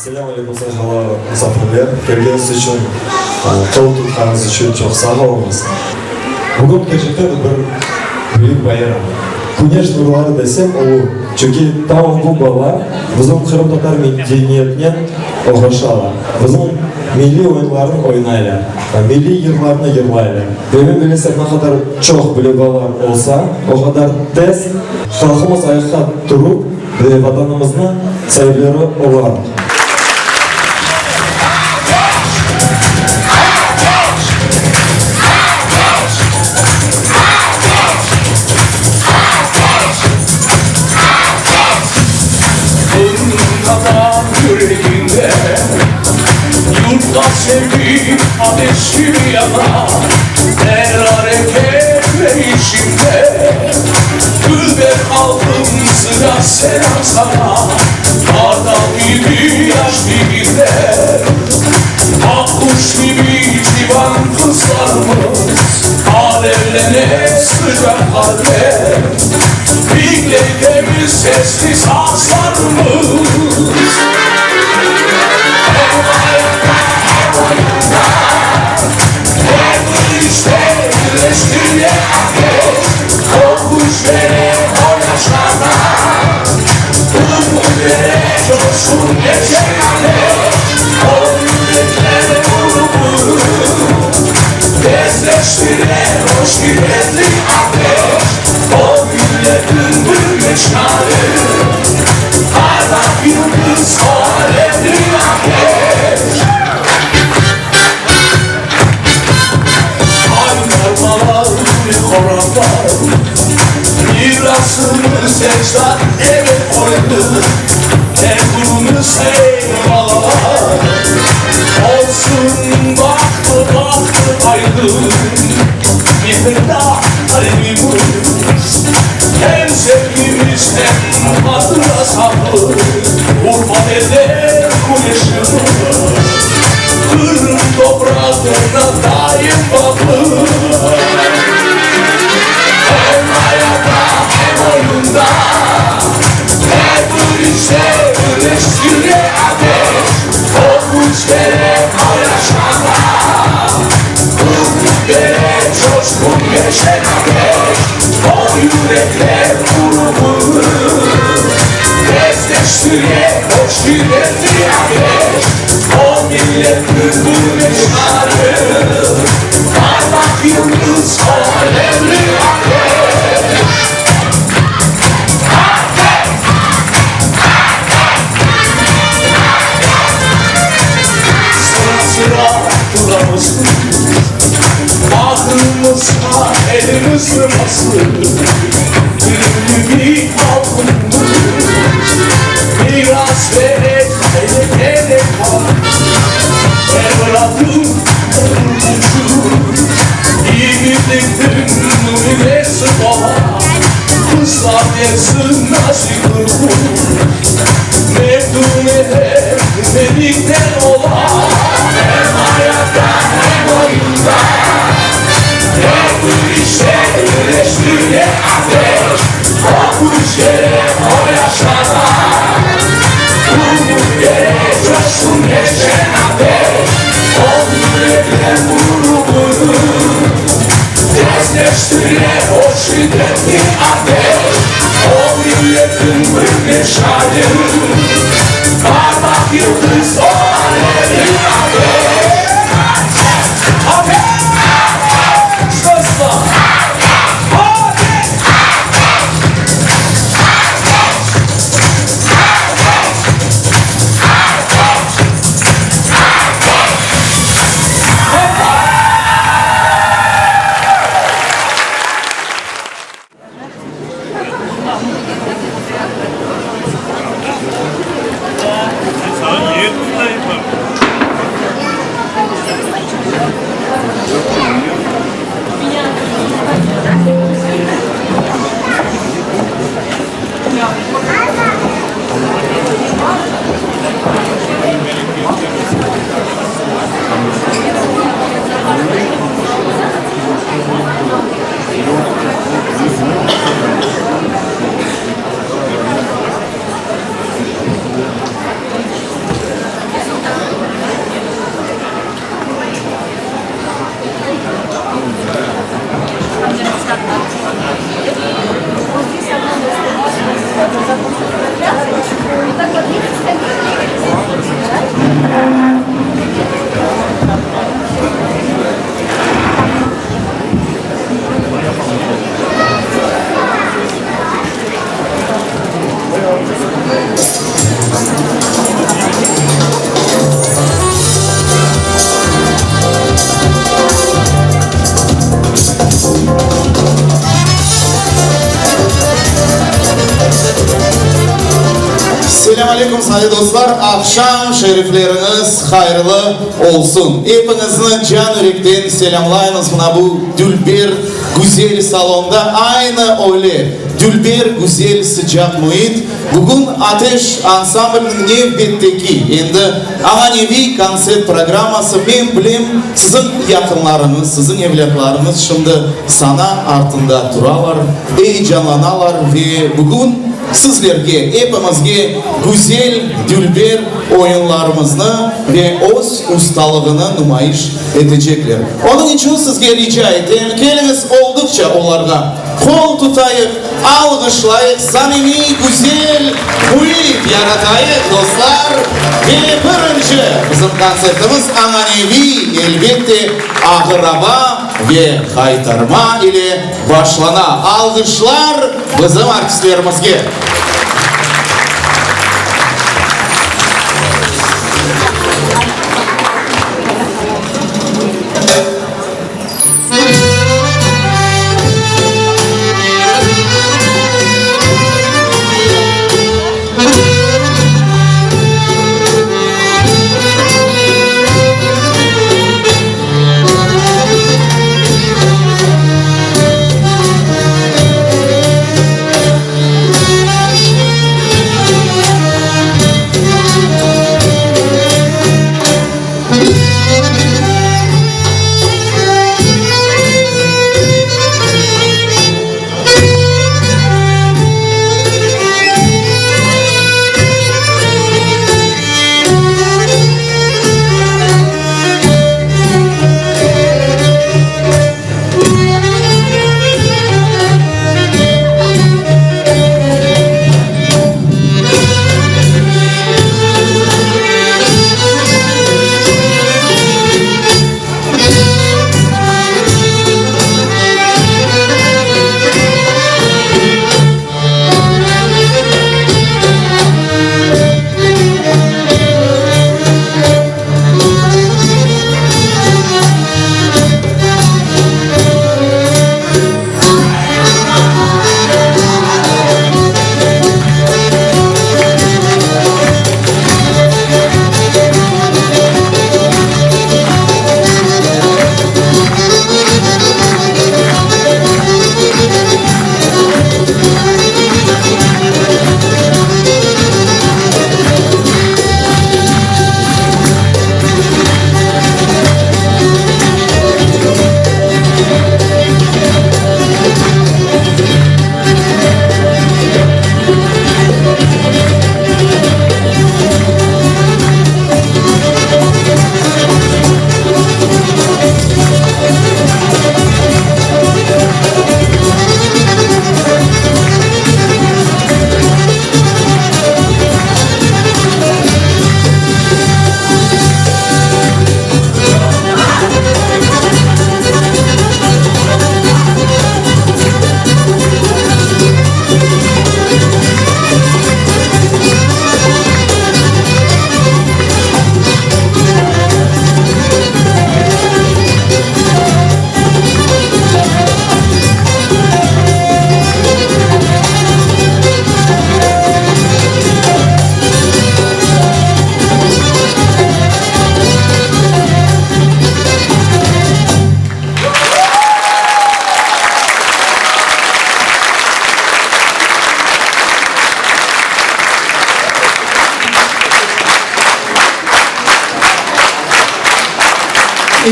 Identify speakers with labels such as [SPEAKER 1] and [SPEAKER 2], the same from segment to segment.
[SPEAKER 1] Selâm aleyküm saygılı musafirler, kelgeniñiz içün, qol tutqanıñız içün çoq sağ oluñız. Bugün kerçekten de bir büyük bayram. Küneş nurları desem olur, çünki tamam bu balalar bizim qırımtatar medeniyetinen oğraşalar, bizim milliy oyunlarnı oynaylar, milliy yırlarnı yırlaylar. Ve men bilesem, ne qadar çoq böyle balalar olsa, o qadar tez halqımız ayaqqa turup ve Vatanımıznı saipleri olarıq.
[SPEAKER 2] Qırımtatar yüreginde Yurtqa sevgi ateş kibi yana, Er areket ve işimde Dülber halqım, sıcaq selâm saña, Qartal kibi yaş yigitler, Aq quş kibi civan qızlarımız, Alevlene sıcaq qalpler, Diñley temiz sesli sazlarımız. Hem ayatta, hem oyunda, Her bir işte birleştire ateş, O küç bere, o yaşata, Ümüt bere, coşqun neşe ateş, O yürekler gururı, Tezleştire o şiddetli ateş, O milletin bir meşali, Parlaq yıldız, o alevli ateş. Qaytarmalar ve horazlar Mirasımız ecdat eve qoydı, Mevzumız ey balalar, Olsun bahtı, bahtı aydın, Mihrimah qalbimiz, Hem sevgimiz, hem hatıra saqlı, Urf-adetler küneşimiz, Qırım toprağına daim bağlı. Hem ayatta, hem oyunda, Her bir işte birleştire ateş, O küç bere, o yaşata, Ümüt bere, coşqun neşe ateş, O yürekler gururı, Tezleştire o şiddetli ateş, O milletniñ bir meşali, Parlaq yıldız, o alevli ateş. Sıra-sıra turamız biz, Bağrımızğa elimizni basıp, Bilimli bir halqımız, Miras verek ele-ele qal. Er bir adım qurtuluşu, Yiğitlikniñ nümünesi ola, Qızlar dersin nazik qırqu, Mevdune melikten ola. Hem ayatta, hem oyunda, Er bir işte birleştire ateş, O küç bere, o yaşata, Ümüt bere, coşqun neşen ateş, O yürekler gururı, Tezleştire o şiddetli ateş, O milletin bir meşali, Parlaq yıldız, o alevli ateş. Ateş! Dostlar! Ateş!
[SPEAKER 3] Selâm aleyküm, sayı dostlar! Aqşam şerifleriñiz hayırlı olsun! Epiñizni can-yürekten selâmlaymız mına bu dülber, güzel salonda. Aynı öyle dülber, güzel, sıcaq müit. Bugün Ateş ansambliniñ nevbetteki, endi ananeviy kontsert programması. Men bilem, siziñ yaqınlarıñız, siziñ evlâtlarıñız şimdi sana artında turalar, eyecanlanalar ve bugün sizlerge, epimizge güzel, dülber oyunlarımıznı ve öz ustalığını numayış etecekler. Onıñ içün sizge rica etem, keliñiz olduqça olarğa qol tutayıq, alğışlayıq, samimiy, güzel müit yaratayıq, dostlar! Ve birinci bizim kontsertimiz ananeviy, elbette, ağır ava ve haytarma ile başlana. Alğışlar bizim artistlerimizge!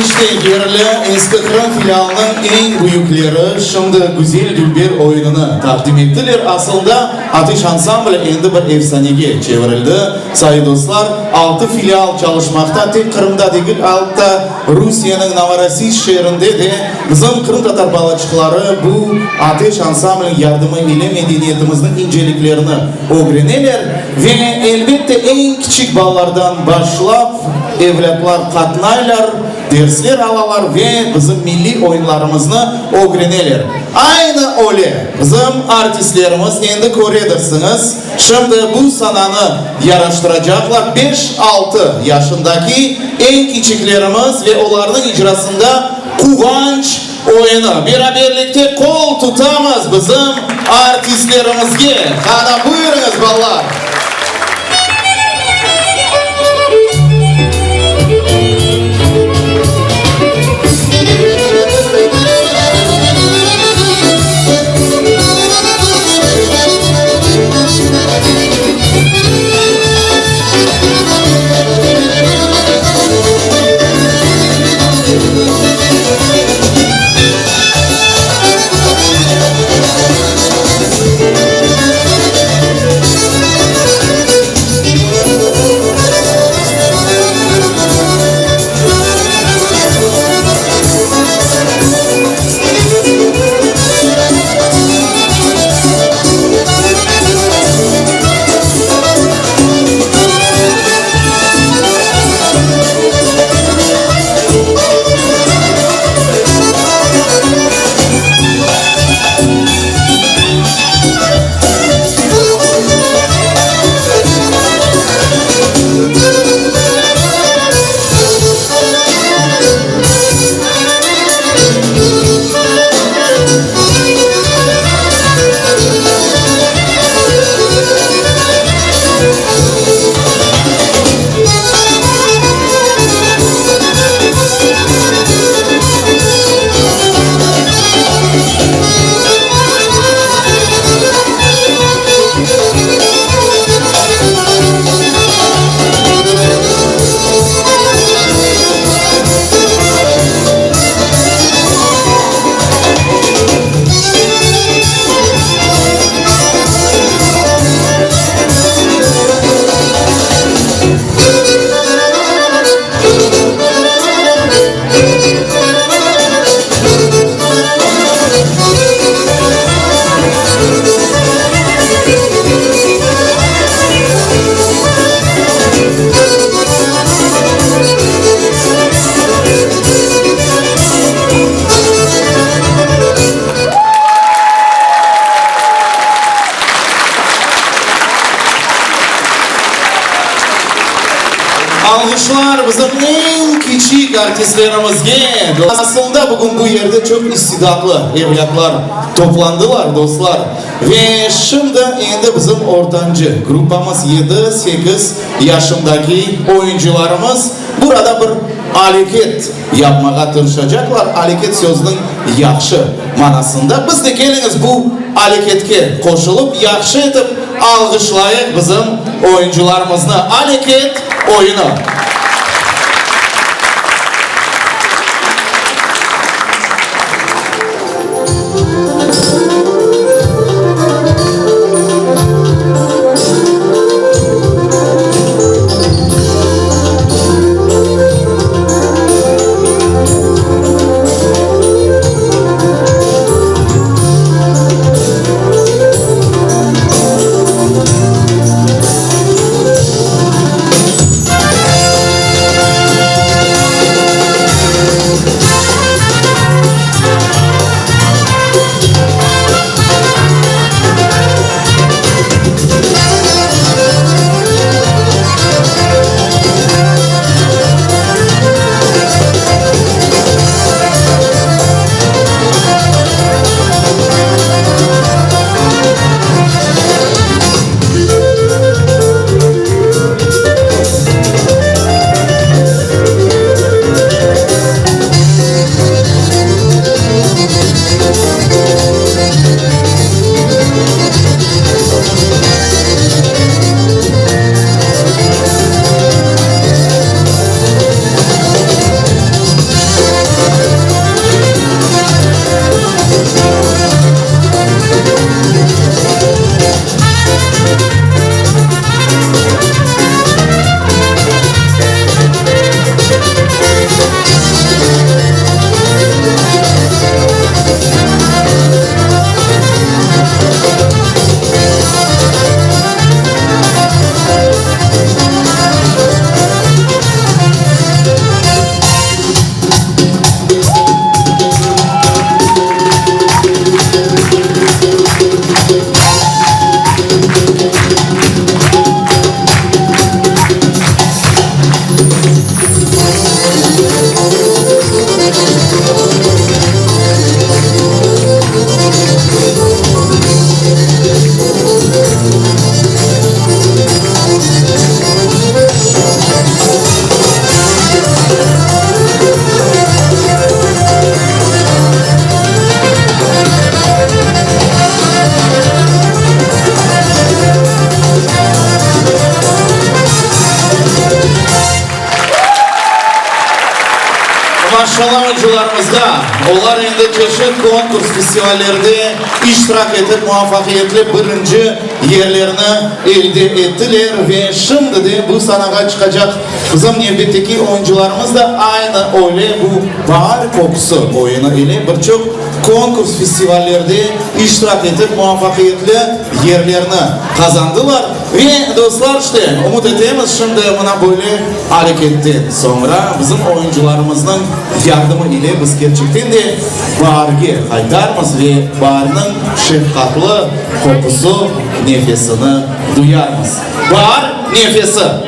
[SPEAKER 3] İşte, yerli Eski Qırım filialınıñ eñ büyükleri şimdi güzel dülber oyunını taqdim ettiler. Asılında, Ateş ansambli endi bir efsanege çevirildi. Sayı dostlar, altı filial çalışmaqta, tek Qırımda degil, atta Rusiyeniñ Novorossiysk şeerinde de bizim qırımtatar balaçıqları bu Ateş ansambliniñ yardımı ile medeniyetimizniñ inceliklerini ögreneler. Ve, elbette, eñ kiçik balalardan başlap, evlâtlar qatnaylar, dersler alalar ve bizim milliy oyunlarımıznı ögreneler. Aynı öyle bizim artistlerimiz, endi köredirsiñiz, şimdi bu sananı yaraştıracaqlar, beş-altı yaşındaki eñ kiçiklerimiz ve olarnıñ icrasında Quvanç oyunı. Beraberlikte qol tutamız bizim artistlerimizge. Qana, buyurıñız, balalar! Alğışlar bizim eñ kiçik artistlerimizge! Aslında bugün bu yerde çoq istidatlı evlâtlar toplandılar, dostlar. Ve şimdi endi bizim ortancı gruppamız, yedi, sekiz yaşındaki oyuncılarımız burada bir aleket yapmağa tırışacaqlar, aleket sözüniñ yahşı manasında. Biz de keliñiz bu aleketke qoşulıp, yahşı etip alğışlayıq bizim oyuncılarımıznı. Aleket oyunı. Maşallah oyuncılarımızğa, olar endi çeşit konkurs, festivallerde iştirak etip, muvafaqiyetli birinci yerlerni elde ettiler ve şimdi de bu sanağa çıqacaq bizim nevbetteki oyuncılarımız da aynı öyle bu Baar qoqusı oyunı ile bir çoq konkurs, festivallerde iştirak etip, muvafaqiyetli yerlerni qazandılar. Ve, dostlar, işte, ümüt etemiz, şimdi mına böyle areketten soñra bizim oyuncılarımıznıñ yardımı ile biz kerçekten de baarge qaytarmız ve baarniñ şefqatlı qoqusı, nefesini duyarmız. Baar nefesi!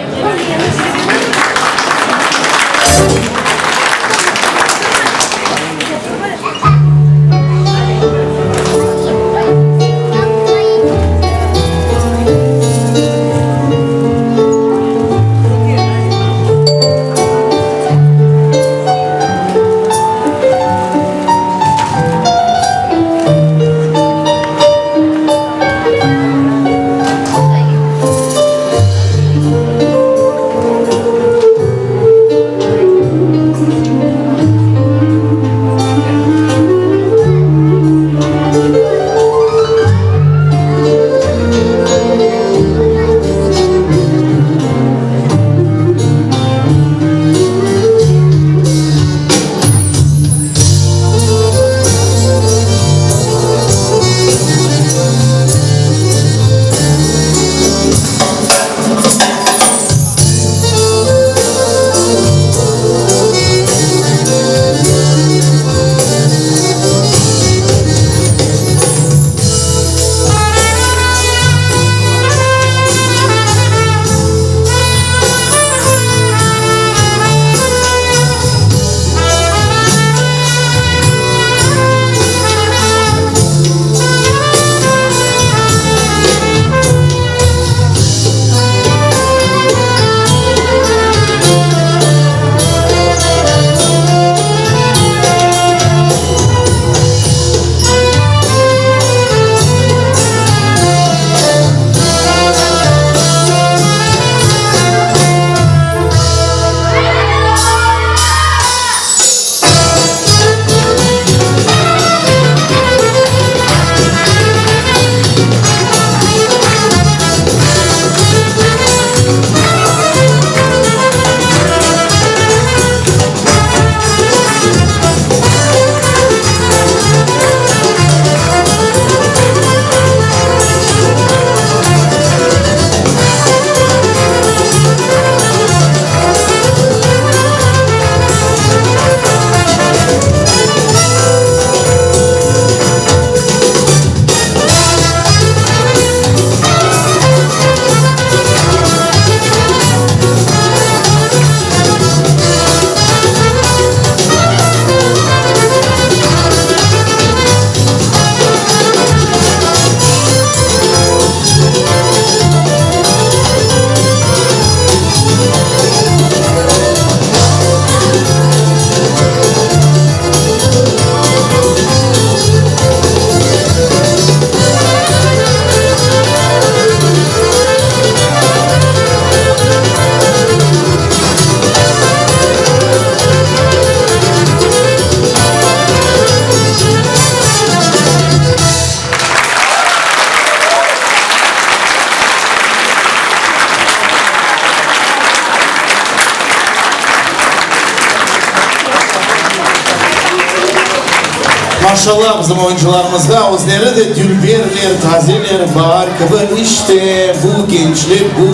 [SPEAKER 3] Maşallah bizim oyuncılarımızğa, özleri de dülberler, tazeler, baar kibi. İşte, bu gençlik, bu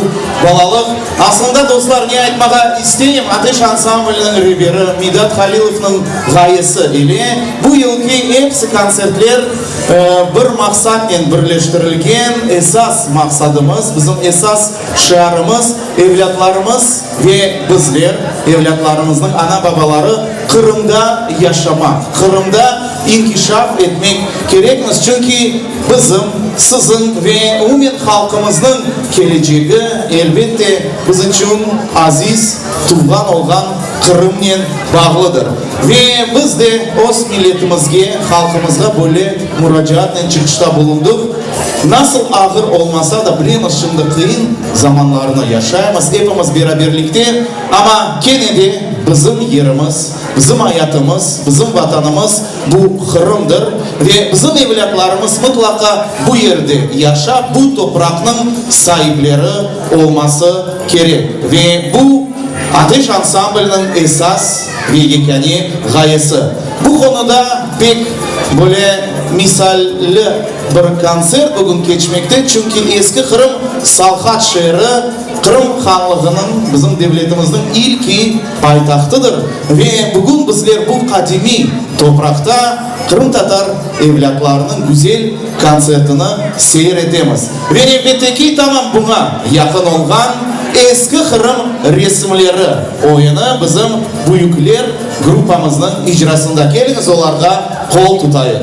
[SPEAKER 3] balalıq. Aslında, dostlar, ne aytmağa isteyim, Ateş ansambliniñ reberi Midat Halilovnıñ ğayesi ile bu yılki episi kontsertler bir maqsatnen birleştirilgen. Esas maqsadımız, bizim esas şiarımız, evlâtlarımız ve bizler, evlâtlarımıznıñ ana-babaları Qırımda yaşamaq, Qırımda inkişaf etmek kerekmiz, çünki bizim, siziñ ve umumen halqımıznıñ kelecegi, elbette, biz içün aziz, tuvğan olğan Qırımnen bağlıdır. Ve biz de öz milletimizge, halqımızğa böyle muracaatnen çıqışta bulundıq. Nasıl ağır olmasa da, bilemiz, şimdi qıyın zamanlarnı yaşaymız, epimiz beraberlikte, amma kene de bizim yerimiz, bizim ayatımız, bizim Vatanımız bu Qırımdır ve bizim evlâtlarımız mıtlaqa bu yerde yaşap, bu topraqnıñ saipleri olması kerek. Ve bu Ateş ansambliniñ esas ve yekâne ğayesi. Bu qonuda pek böyle misalli bir kontsert bugün keçmekte, çünki Eski Qırım Salhat şeeri Qırım Hanlığınıñ, bizim devletimizniñ ilki paytahtıdır ve bugün bizler bu qadimiy topraqta qırımtatar evlâtlarınıñ güzel kontsertini seyir etemiz. Ve nevbetteki tamam buña yaqın olğan Eski Qırım resimleri oyunı bizim büyükler gruppamıznıñ icrasında. Keliñiz olarğa qol tutayıq.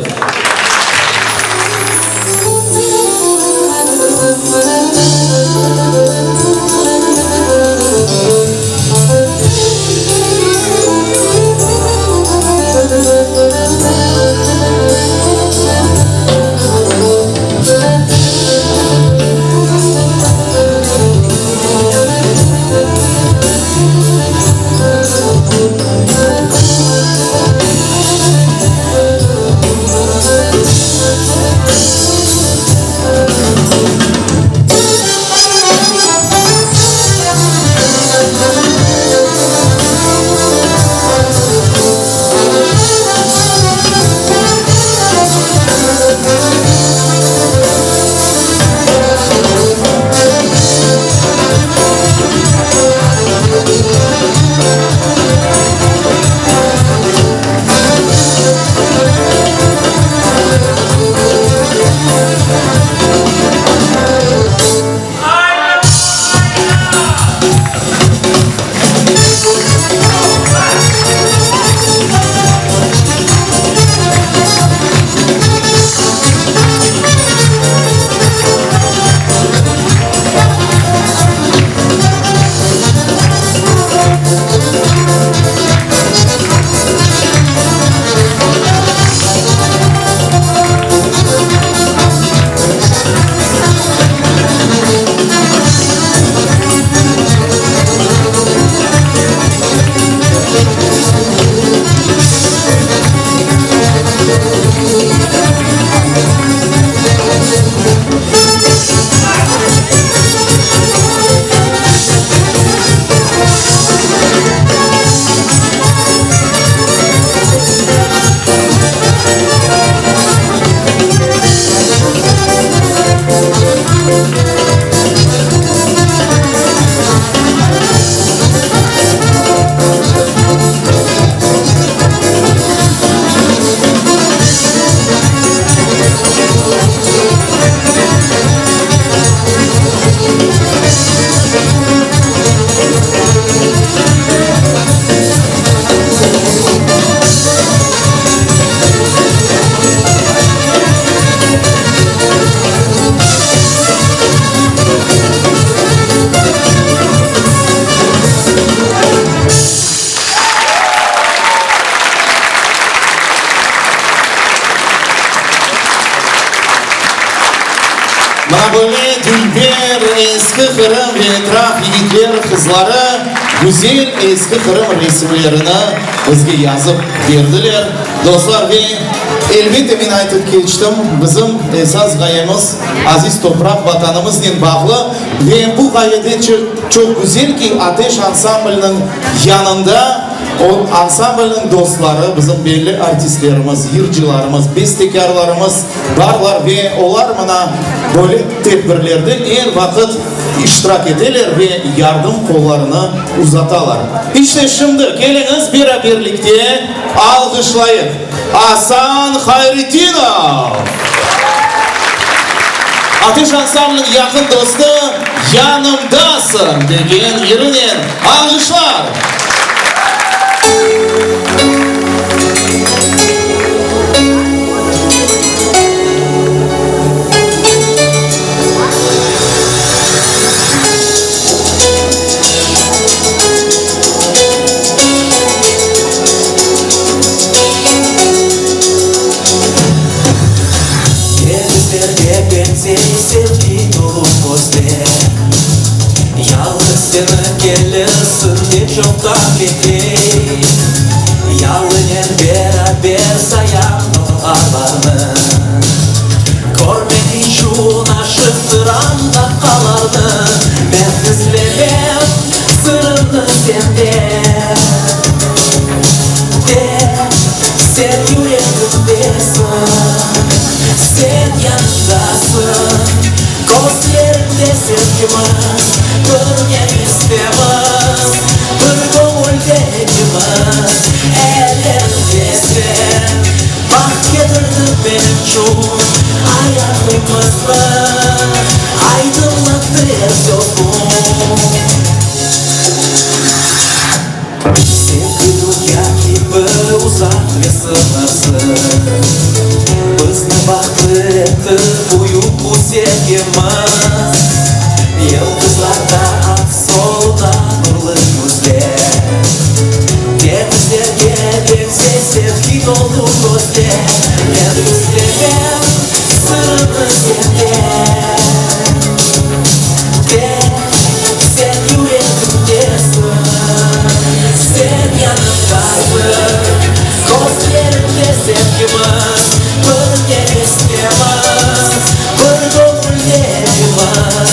[SPEAKER 3] Mına böyle dülber Eski Qırım ve etraf yigitler, qızları güzel Eski Qırım resimlerini bizge yazıp berdiler, dostlar. Ve elbette men aytıp keçtim, bizim esas ğayemiz aziz topraq Vatanımıznen bağlı ve bu ğayede çoq güzel ki, Ateş ansambliniñ yanında. O, ansamblniñ dostları, bizim belli artistlerimiz, yırcılarımız, bestekârlarımız barlar ve olar mına böyle tedbirlerde er vaqıt iştirak eteler ve yardım qollarını uzatalar. İşte şimdi keliñiz beraberlikte alğışlayıq, Asan Hayretdinov! Ateş ansambliniñ yaqın dostu Yanımdasıñ degen yırınen alğışlar!
[SPEAKER 2] Denizlerge beñzey sevgi tolu közler, Yalnız seni kelirsiñ dep çoqtan bekley. Yalınen beraber sayam noqalarnı, Körmek içün aşıqtıram daqqalarnı. Men gizlemem sırımnı senden, De, sen yüregimdesiñ, sen yanımdasıñ, Közlerimde sevgimiz, bir nefestemiz, Bir göñülde ekimiz, ellerimde sen. Baht ketirdiñ menim içün ayatımıznı, Aydınlattı er yolum. Sevgi dünya kibi uzaq ve sıñırsız, Bizni bahtlı etti büyük bu sevgimiz. Yıldızlarda aks oluna nurlı yüzler, Denizlerge beñzey sevgi tolu közler. Men gizlemem sırımnı senden, Tek sen yüregimdesiñ, sen yanımdasıñ, Közlerimde sevgimiz, bir nefestemiz, Bir göñülde ekimiz,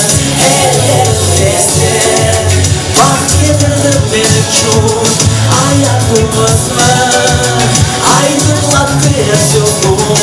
[SPEAKER 2] ellerimde sen. Baht ketirdiñ menim içün ayatımıznı, Aydınlattı er yolum.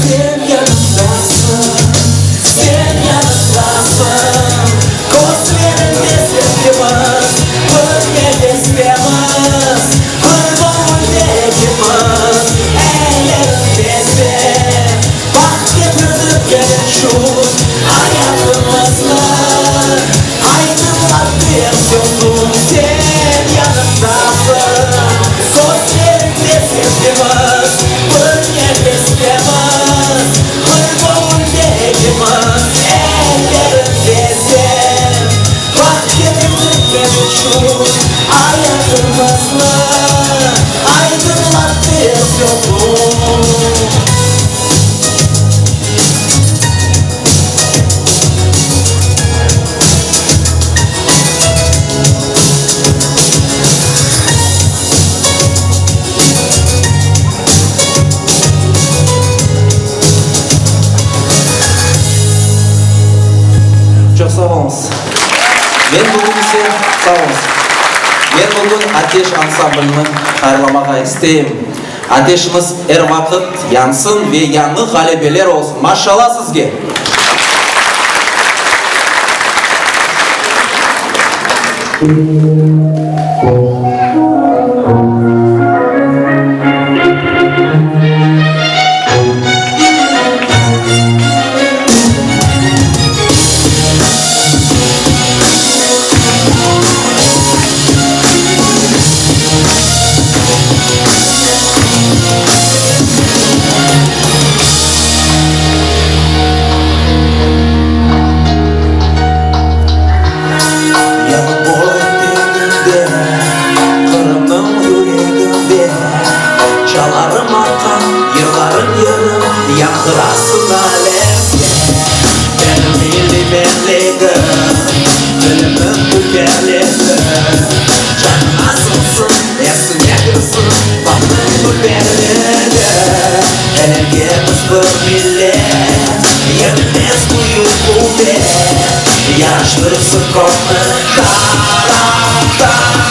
[SPEAKER 2] Sen yanımdasıñ, sen yanımdasıñ, Közlerimde sevgimiz, bir nefestemiz, Bir göñülde ekimiz, ellerimde sen. Baht ketirdiñ menim içün ayatımıznı, Aydınlattı er yolum, sen yanımdasıñ. Közlerimde sevgimiz, bir nefestemiz, Bir göñülde ekimiz, ellerimde sen. Baht ketirdiñ menim içün ayatımıznı, Aydınlattı er yolum.
[SPEAKER 4] Çoq sağ oluñız. Men bugün ise, sağ oluñız. Men bugün Ateş ansamblini hayırlamağa isteyim. Ateşiñiz er vaqıt yansın ve yañı ğalebeler olsun. Maşşala sizge!
[SPEAKER 2] Yalıboy deñizde. Baqırasıñ alemge. Menim milliy menligim, Tilimniñ dülberligi. Canıña sığsın, esiñe kirsin, Vatanıñ dülberligi. El-elge biz bir millet, Yenilmez büyük quvet. Yaraştırsın kökni taraq-taraq.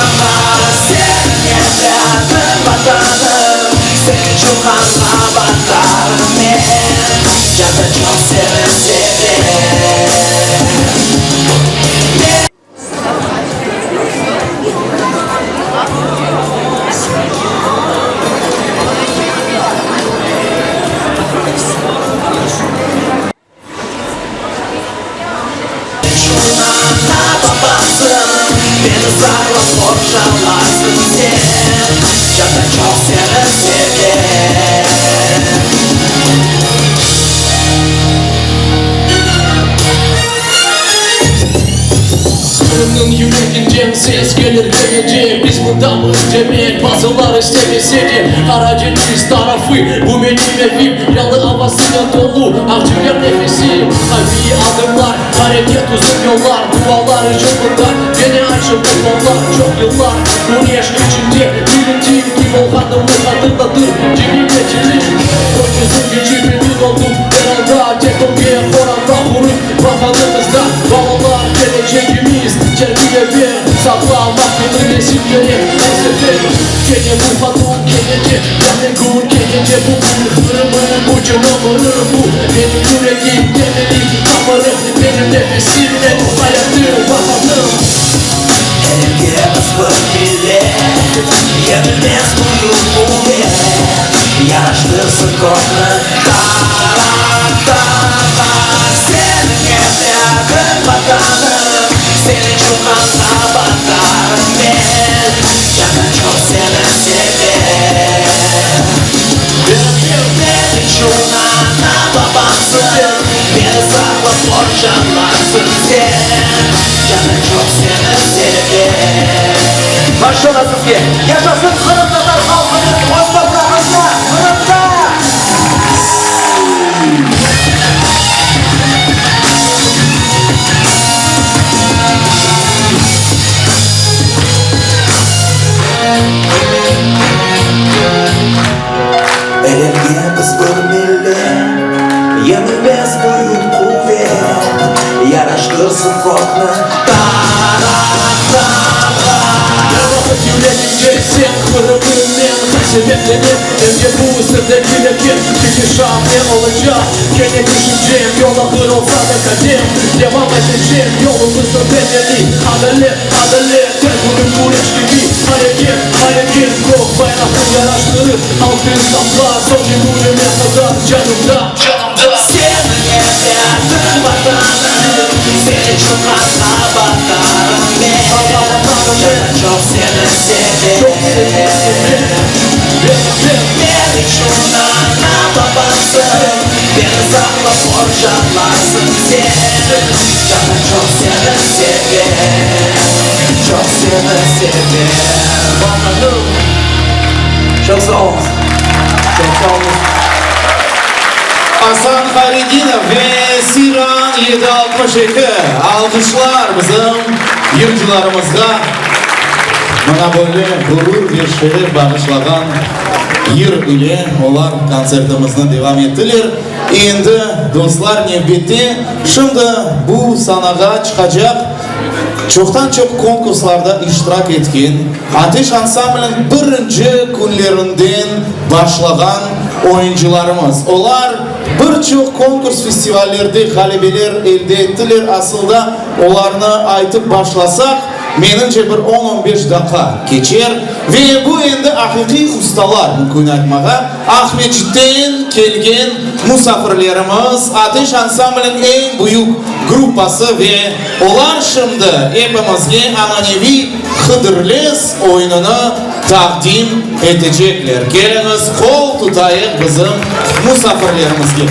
[SPEAKER 2] Seniñ evlâdıñ, Vatanım, Sen içün qanğa batarım men, Candan çoq seni sevem men.
[SPEAKER 5] Qırımnıñ yüreginden ses kelir kene de, Biz mındamız demek, bazılar istemese de, Qara deñiz tarafı, bu menim evim, Yalı avasınen tolu, aqciger nefesim. Qaviy adımlar, areket, uzun yollar, Dualar içün mında kene açıldı qollar. Çoq yıllar küreş içinde bilindim, Kim olğanımnı hatırlatır cebimde tilim. 400 keçip emin oldım, er alda Tek ögge qoranta qurıp, Vatanımızda balalar kelecegimiz, Terbiye ber, saqla vaqtını nesil kerek er sefer. Kene bu qanun, kene de yañı kün, kene de bugün Qırımım bütün ömürim bu menim yüregim, temelim, tamırım, Menim nefesim, menim hayatım, Vatanım.
[SPEAKER 2] Elge biz bir millet, Yenilmez büyük quvet, Yaraştırsın kökni taraq-taraq. Seniñ evlâdıñ, Vatanım, Sen içün qanğa batarım men, Candan çoq seni sevem. Men içün ana-babamsıñ, Meni saqlap qorçalarsıñ sen, Candan çoq seni sevem.
[SPEAKER 6] Maşallah sizge! Yaşasın qırımtatar halqınıñ öz toprağında, Qırımda!
[SPEAKER 2] El-elge biz bir millet, Yeñilmez büyük quvet, Yaraştırsın kökni taraq-taraq.
[SPEAKER 5] Er vaqıt yüregimde sen, Qırımım men, Qasevetlenem, Evge bu sırdaki leket, Ketişat ne olacaq, kene tüşüncem, Yol ağır olsa da qadem, Devam etecem, yolumıznıñ temeli, Adalet, adalet, er künüm küreş kibi, Areket, areket, kök bayraqnı yaraştırıp, Altın tamğa, soñki künüme qadar canımda, canımda.
[SPEAKER 2] Seniñ evlâdıñ, Vatanım, Sen içün qanğa batarım men, Candan çoq seni sevem. Men içün ana-babamsıñ, Meni saqlap qorçalarsıñ sen, Candan çoq seni sevem, Çoq seni sevem.
[SPEAKER 5] Vatanım.
[SPEAKER 2] Çoq sağ oluñız. Çoq sağ oluñız.
[SPEAKER 3] Asan Hayredinov ve Siran 762 alqışlar bizim yırcılarımızğa mına böyle ğurur ve şeref bağışlağan yır ile olar kontsertimizni devam ettiler. Endi, dostlar, nevbette şimdi bu sanağa çıqacaq çoqtan-çoq konkurslarda iştirak etken, Ateş ansambliniñ birinci künlerinden başlağan oyuncılarımız. Olar bir çoq konkurs-festivallerde ğalebeler elde ettiler. Asılda, olarnı aytıp başlasaq, menimce, bir on-on beş daqqa keçer. Ve bu endi aqiqiy ustalar, mümkün aytmağa, Aqmescitten kelgen musafirlerimiz, Ateş ansambliniñ eñ büyük gruppası ve olar şimdi epimizge ananeviy Hıdırlez oyunını taqdim etecekler. Keliñiz, qol tutayıq bizim musafirlerimizge.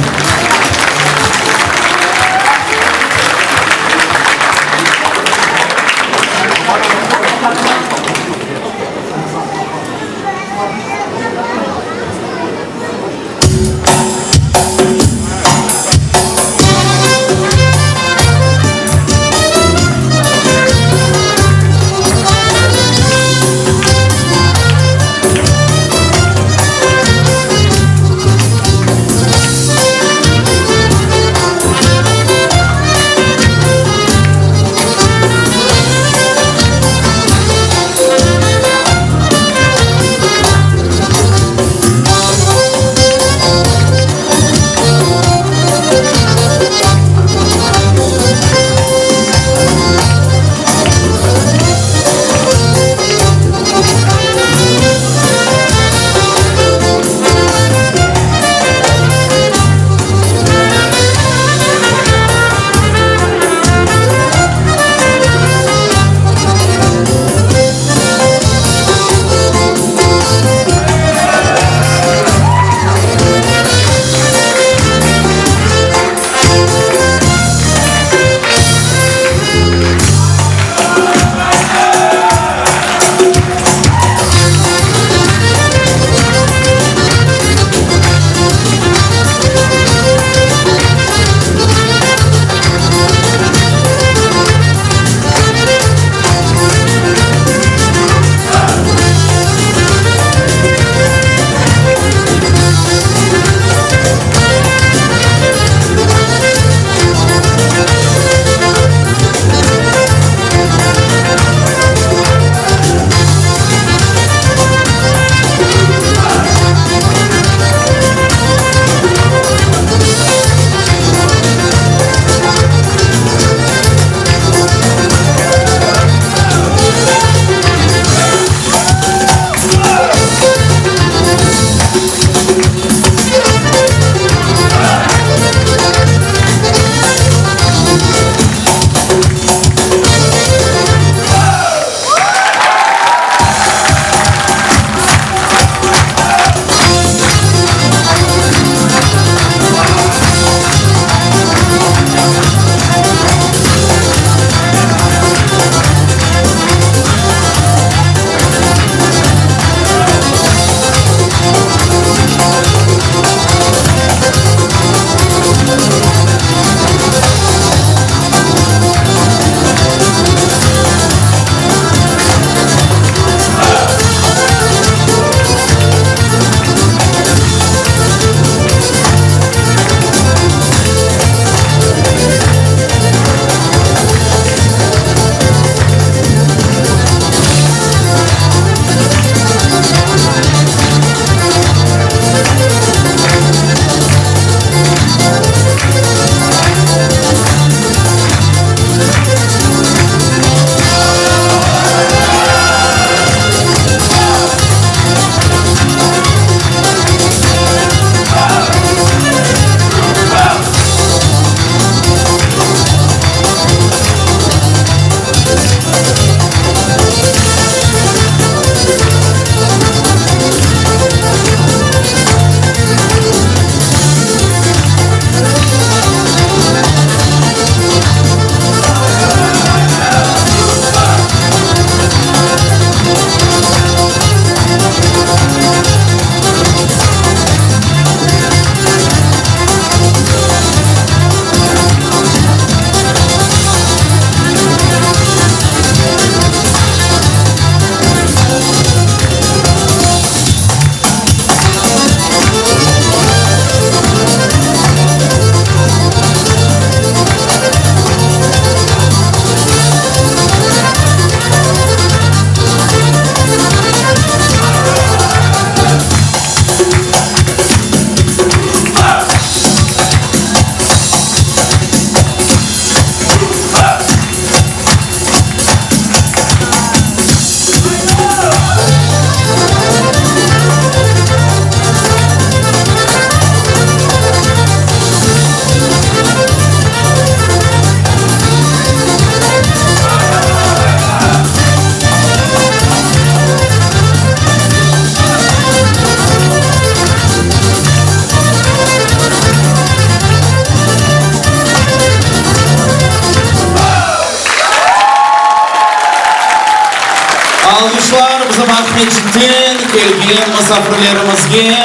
[SPEAKER 3] Aqmescitten kelgen musafirlerimizge,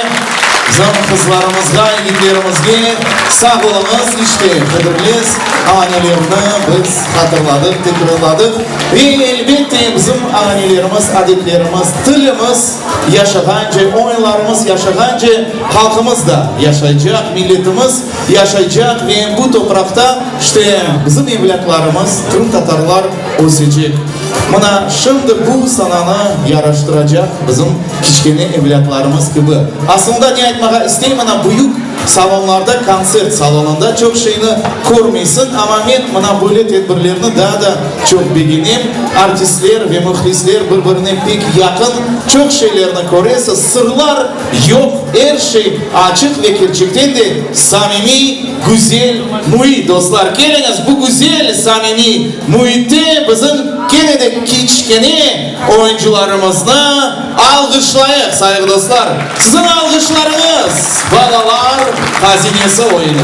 [SPEAKER 3] bizim qızlarımızğa, yigitlerimizge sağ oluñız. İşte, Hıdırlez ananelerni biz hatırladıq, tekrarladıq. Ve, elbette, bizim ananelerimiz, adetlerimiz, tilimiz yaşağance, oyunlarımız yaşağance, halqımız da yaşaycaq, milletimiz yaşaycaq ve bu topraqta, işte, bizim evlâtlarımız, qırımtatarlar ösecek. Mına şimdi bu sananı yaraştıracaq bizim kiçkene evlâtlarımız kibi. Aslında ne aytmağa isteyim, mına büyük salonlarda, kontsert salonında çoq şeyni körmeysiñ, amma men mına böyle tedbirlerni daa da çoq begenem. Artistler ve mühlisler bir-birine pek yaqın, çoq şeylerni köresiz, sırlar yoq, er şey açıq ve kerçekten de samimiy, güzel müit. Dostlar, keliñiz, bu güzel, samimiy Müitte bizim kene de kiçkene oyuncılarımıznı alğışlayıq, sayğı dostlar. Siziñ alğışlarıñız, Balalar hazinesi oyunı.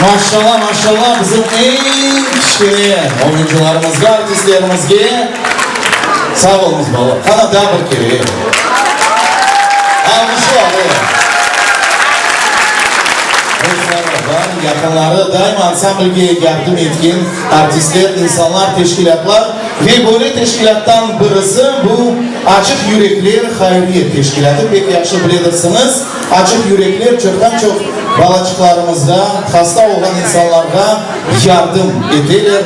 [SPEAKER 3] Maşallah, maşallah bizim eñ kiçkene oyuncılarımızğa, artistlerimizge. Sağ oluñız, balalar. Qana, daa bir kere. Alğışlar, e. Dostları bar, yaqınları daima ansamblge yardım etken artistler, insanlar, teşkilâtlar. Ve böyle teşkilâttan birisi bu Açıq yürekler hayriye teşkilâtı. Pek yahşı biledirsiñiz, Açıq yürekler çoqtan-çoq balaçıqlarımızğa, hasta olğan insanlarğa yardım eteler,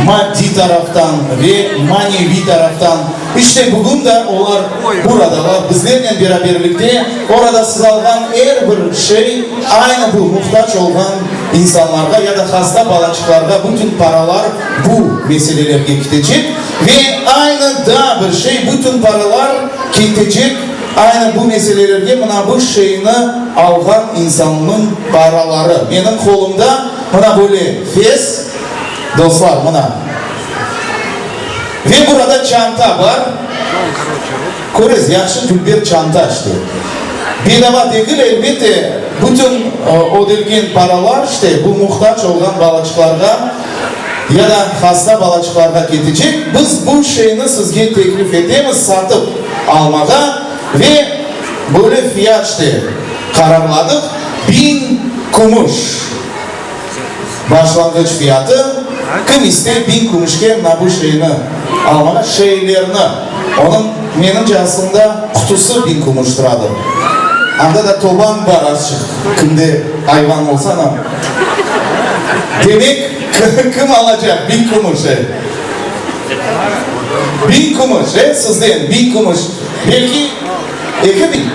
[SPEAKER 3] maddiy taraftan ve maneviy taraftan. İşte, bugün de olar buradalar, bizlernen beraberlikte. Orada siz alğan er bir şey aynı bu muhtac olğan insanlarğa ya da hasta balaçıqlarğa bütün paralar bu meselelerge ketecek. Ve aynı daa bir şey, bütün paralar ketecek aynı bu meselelerge, mına bu şeyni alğan insannıñ paraları. Menim qolumda mına böyle fes, dostlar, mına. Ve burada çanta bar. Körez, yahşı dülber çanta işte. Bedava degil, elbette, bütün ödelgen paralar işte bu muhtac olğan balaçıqlarğa. Ya da hasta balaçıqlarğa ketecek. Biz bu şeyni sizge teklif etemiz satıp almağa ve böyle fiyat işte qararladıq, biñ kümüş başlanğıç fiyatı. Kim istey biñ kümüşke mına bu şeyni almağa, şeylerni, onıñ, menimce, aslında qutusı biñ kümüş turadır. Anda da toban bar azçıq, kimde ayvan olsa, ana. Demek, kim alacaq biñ kümüş, e? Biñ kümüş, e, sizden biñ kümüş, belki 2000?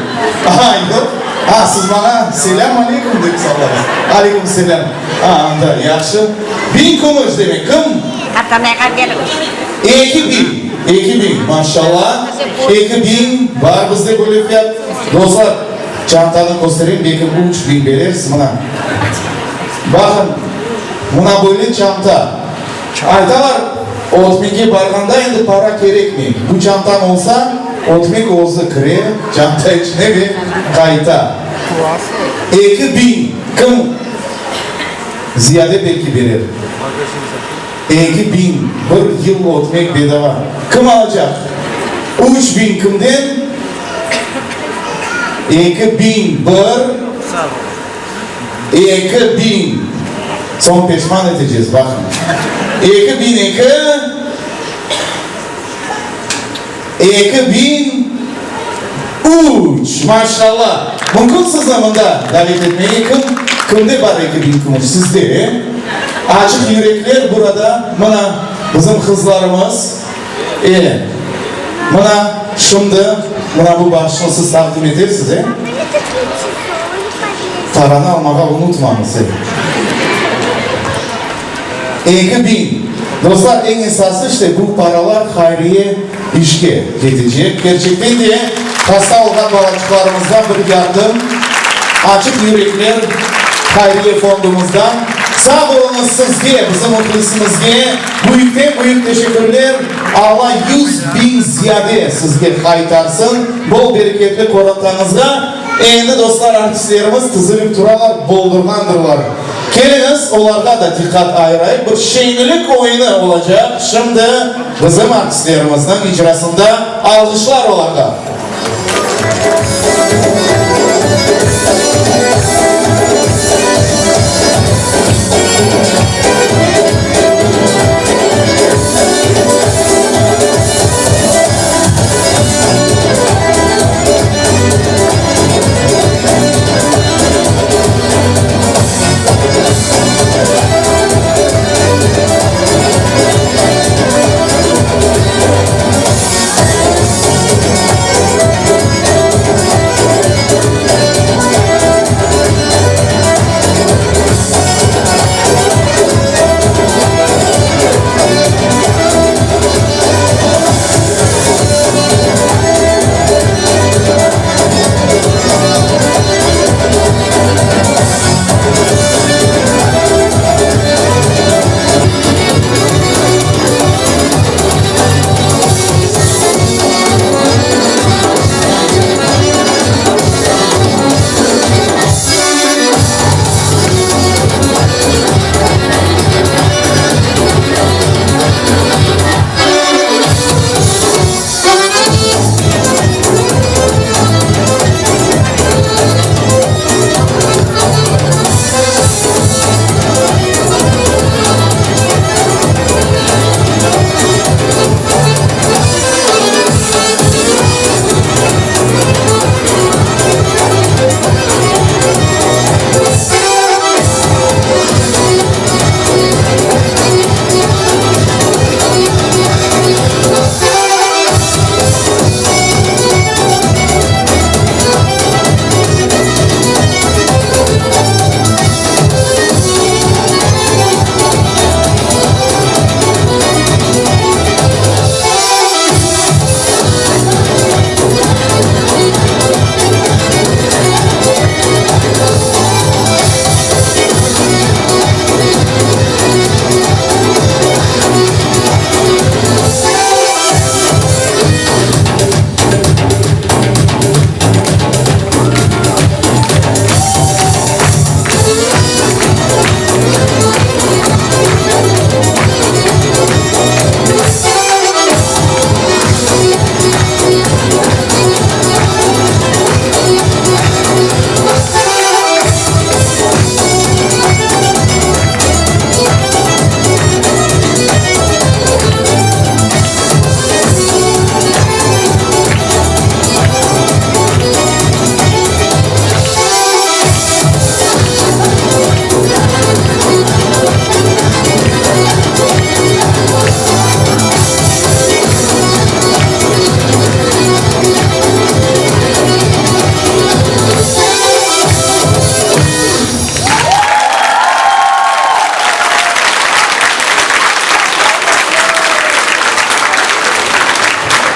[SPEAKER 3] Aha, yoq. A, siz maña selâm aleyküm dep sallaysız. Aleyküm selâm. A, anda, yahşı. Biñ kümüş demek, kim?
[SPEAKER 7] Qartanayğa beriñiz.
[SPEAKER 3] 2000, 2000, maşallah, 2000, bar bizde böyle fiyat. Dostlar, çantanı köstereyim, belki 3000 berersiz, mına. Baqın, mına böyle çanta. Aytalar, ötmege barğanda endi para kerekmey. Bu çantañ olsa, ötmek özü kire çanta içine ve qayta. 2000, kim ziyade belki berer. 2000, bir yıl ötmek bedava. Kim alacaq? 3000 kimden? 2001. 2000, soñ peşman eteceğiz, baqıñ. 2002, 2003, maşallah! Mümkün sizni mında davet etmege? Kim, kimde bar 2000 kümüş? Sizde, e? Açıq yürekler burada, mına, bizim qızlarımız, e, mına, şimdi, mına bu bahşışnı siz taqdim etersiz, e? Paranı almağa unutmañız, e. 2000. Dostlar, eñ esası, işte, bu paralar hayriye işke ketecek. Kerçekten de, hasta olğan balaçıqlarımızğa bir yardım, Açıq yürekler hayriye fondumızdan. Sağ oluñız sizge, bizim mühlisimizge büyükten-büyük teşekkürler. Alla 100.000 ziyade sizge qaytarsın, bol bereketli qorantañızğa. Endi, dostlar, artistlerimiz tizilip turalar, boldurğandırlar. Keliñiz, olarğa da diqqat ayırayıq, bir şeñlik oyunı olacaq şimdi bizim artistlerimizniñ icrasında. Alğışlar olarğa!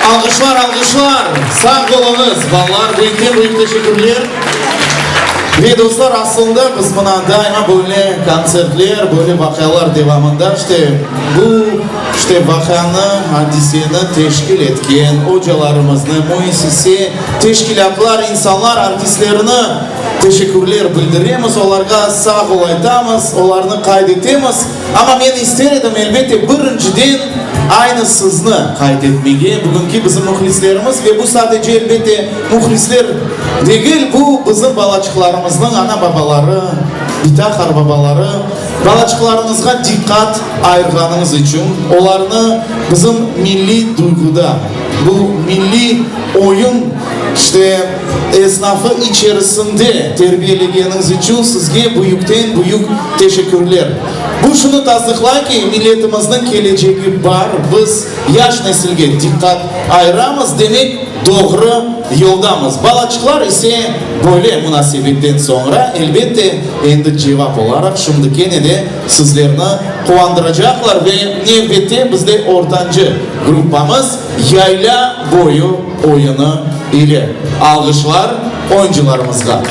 [SPEAKER 3] Alğışlar, alğışlar! Sağ oluñız, balalar, büyükten-büyük teşekkürler! Ve, dostlar, aslında biz mına daima böyle kontsertler, böyle vaqialar devamında, işte, bu, işte, vaqianı, adiseni teşkil etken ocalarımıznı, müessise, teşkilâtlar, insanlar, artistlerni teşekkürler bildiremiz, olarğa sağ ol aytamız, olarnı qayd etemiz. Amma men ister edim, elbette, birinciden aynı sizni qayd etmege, bugünki bizim mühlislerimiz, ve bu sadece, elbette, mühlisler degil, bu bizim balaçıqlarımıznıñ ana-babaları, bita-qarbabaları, balaçıqlarıñızğa diqqat ayırğanıñız içün, olarnı bizim milliy duyğuda, bu milliy oyun, işte, esnafı içerisinde terbiyelegeniñiz içün sizge büyükten-büyük teşekkürler. Bu şunı tasdıqlay ki, milletimizniñ kelecegi bar, biz yaş nesilge diqqat ayıramız, demek, doğru yoldamız. Balaçıqlar ise böyle munasebetten soñra, elbette, endi cevap olaraq şimdi kene de sizlerni quvandıracaqlar ve nevbette bizde ortancı gruppamız Yaylâ boyu oyunı ile. Alğışlar oyuncılarımızğa.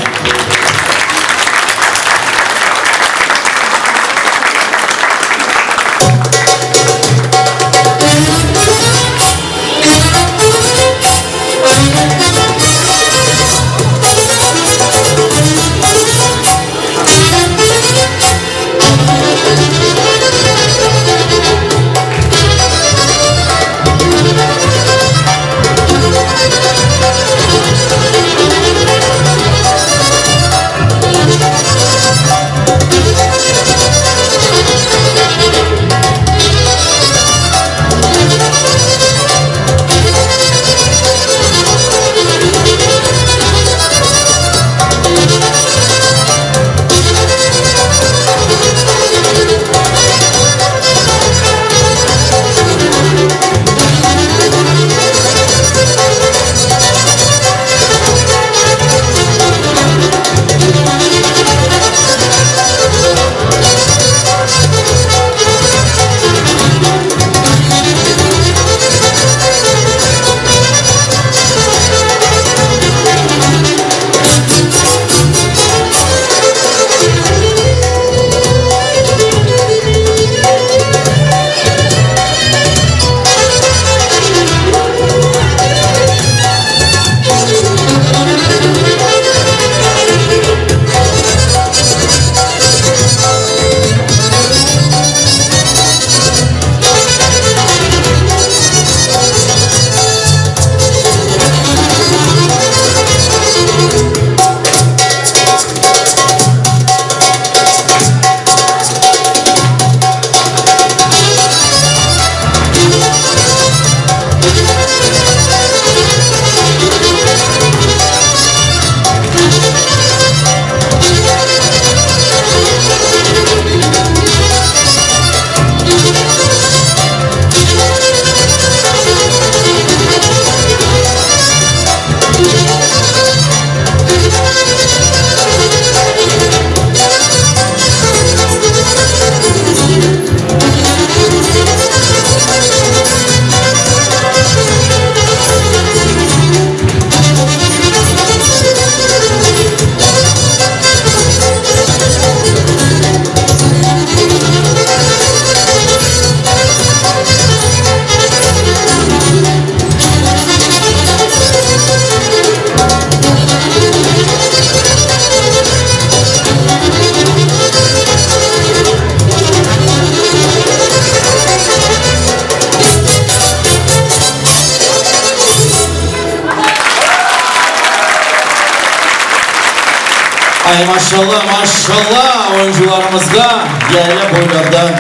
[SPEAKER 3] Ay, maşalla, maşalla oyuncılarımızğa, yayla boylarda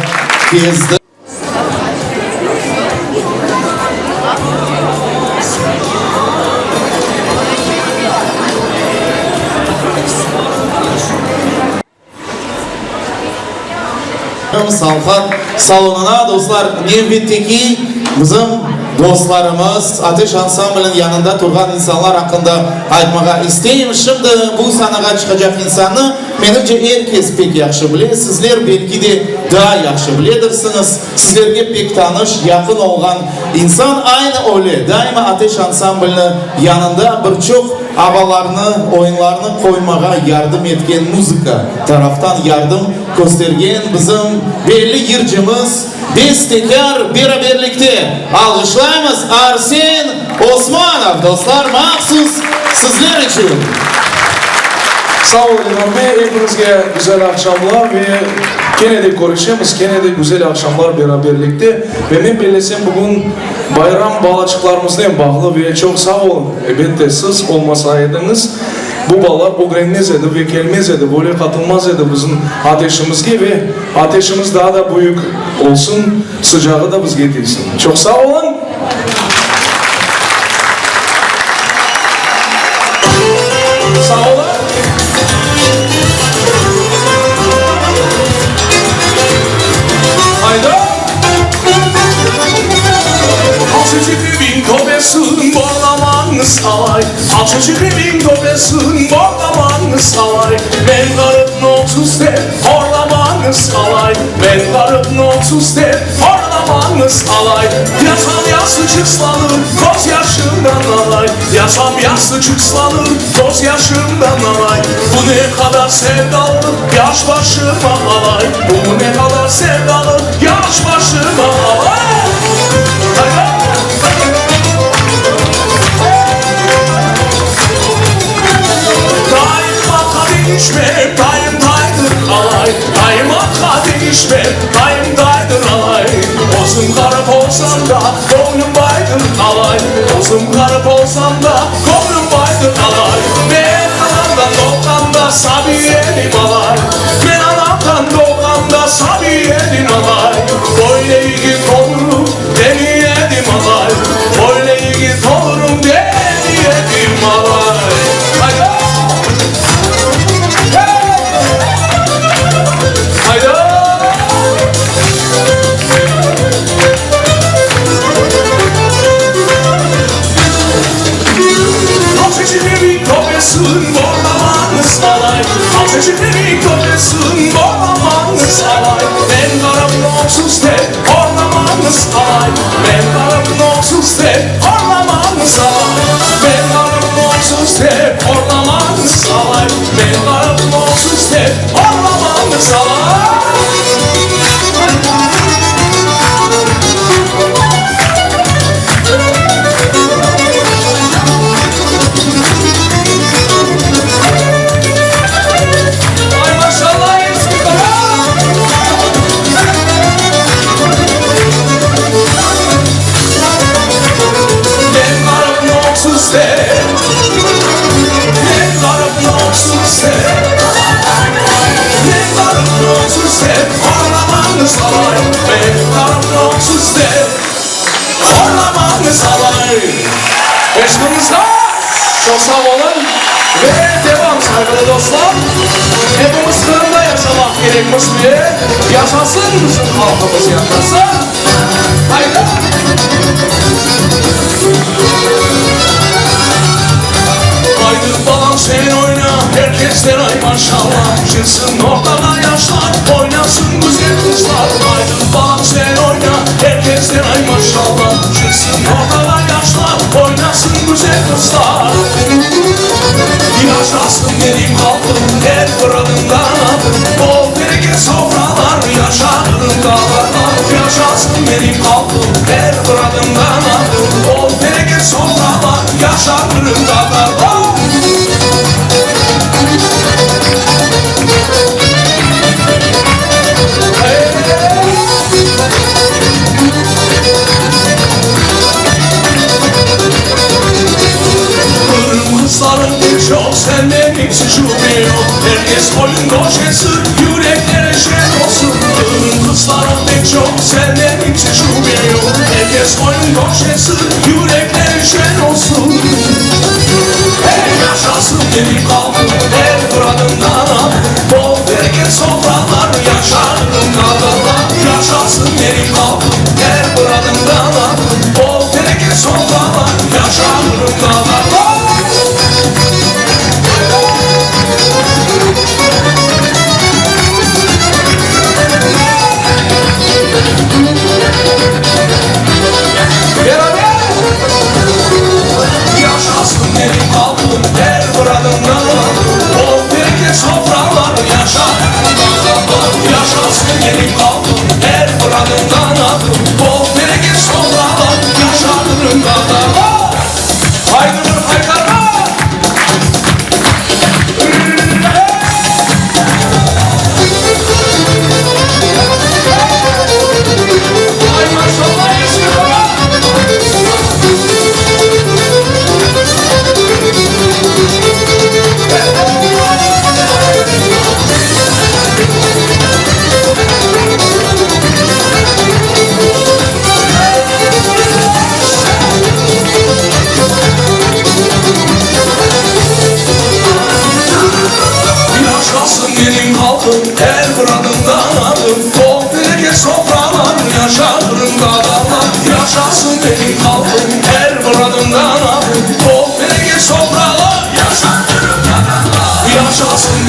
[SPEAKER 3] kezdi. Salhat salonına, dostlar, nevbetteki bizim. Dostlarımız, Ateş ansambliniñ yanında turğan insanlar aqqında aytmağa isteyim. Şimdi bu sanağa çıqacaq insannı, menimce, er kes pek yahşı bile, sizler belki de daa yahşı biledirsiñiz. Sizlerge pek tanış, yaqın olğan insan aynı öyle, daima Ateş ansambliniñ yanında bir çoq avalarnı, oyunlarnı qoymağa yardım etken, muzıka taraftan yardım köstergen bizim belli yırcımız, Bestekâr beraberlikte alğışlaymız Arsen Osmanov, dostlar, mahsus sizler içün!
[SPEAKER 7] Sağ olun, İlham bey, epiñizge güzel aqşamlar ve kene de körüşemiz, kene de güzel aqşamlar beraberlikte. Ve men bellesem, bugün bayram balaçıqlarımıznen bağlı ve çoq sağ olun, elbette, siz olmasa ediñiz, bu balalar ögrenmez edi ve kelmez edi, böyle qatılmaz edi bizim ateşimizge ve Ateşimiz daa da büyük olsun, sıcağı da bizge tiysin. Çoq sağ oluñ! Sağ oluñ! Hayda! Alçıcık evin töpesin borlamanı salay, Alçıcık evin töpesin borlamanı salay, Men qarıp noksuz dep horlamanız alay, Men qarıp noksuz dep horlamanız alay. Yatsam yastıçıq ıslanır, köz yaşımdan alay, Yatsam yastıçıq ıslanır, köz yaşımdan alay. Bu ne qadar sevdalıq, yaş başıma alay, Bu ne qadar sevdalıq, yaş başıma alay. Tayım atqa deñişmem, tayım taydır alay, Tayım atqa deñişmem, tayım taydır alay. Özüm ğarip olsam da, göñlüm baydır alay, Özüm ğarip olsam da, göñlüm baydır alay. Men anamdan doğğanda sabiy edim alay, Men anamdan doğğanda sabiy edim alay. Böyle yigit olurım demiy edim alay, Böyle yigit olurım demiy edim alay. Hayda! Hayda! Alçacık töpesin borlamanız alay, Alçacık töpesin borlamanız alay. Men qarım noksuz dep horlamanız alay, Men qarım noksuz dep horlamanız alay. Men qarım noksuz dep horlamanız alay, Men qarım noksuz dep horlamanız alay. Ay maşallah eski qara! Men qarım noksuz dep, Men qarım noksuz dep, Men qarım noksuz dep, Horlamanız alay, Men qarım noksuz dep, Horlamanız alay. Eşiñizge çoq sağ oluñ ve devam, sayğılı dostlar. Epimiz Qırımda yaşamaq kerekmiz ve yaşasın bizim halqımız, yaşasın! Hayda! Haydi balam sen oyna, er kesler ay maşallah, Çıqsın ortağa yaşlar, oynasın güzel qızlar. Haydi balam sen oyna, er kesler ay maşallah, Çıqsın ortağa yaşlar, oynasın güzel qızlar. Yaşasın benim halqım, er bir adımdan adım, Bol bereket sofralar, yaşa Qırım tatarlar. Yaşasın benim halqım, er bir adımdan adım, Bol bereket sofralar, yaşa Qırım tatarlar. Qırım qızları pek çoq, senden iç şübe yoq, Er kes oyun köşesi, yürekleri şen olsun. Qırım qızları pek çoq, senden iç şübe yoq, Er kes oyun köşesi, yürekleri şen olsun. Hey, yaşasın benim halqım, er bir adımdan adım, Bol bereket sofralar, yaşa Qırım tatarlar. Yaşasın benim halqım, er bir adımdan adım, Bol bereket.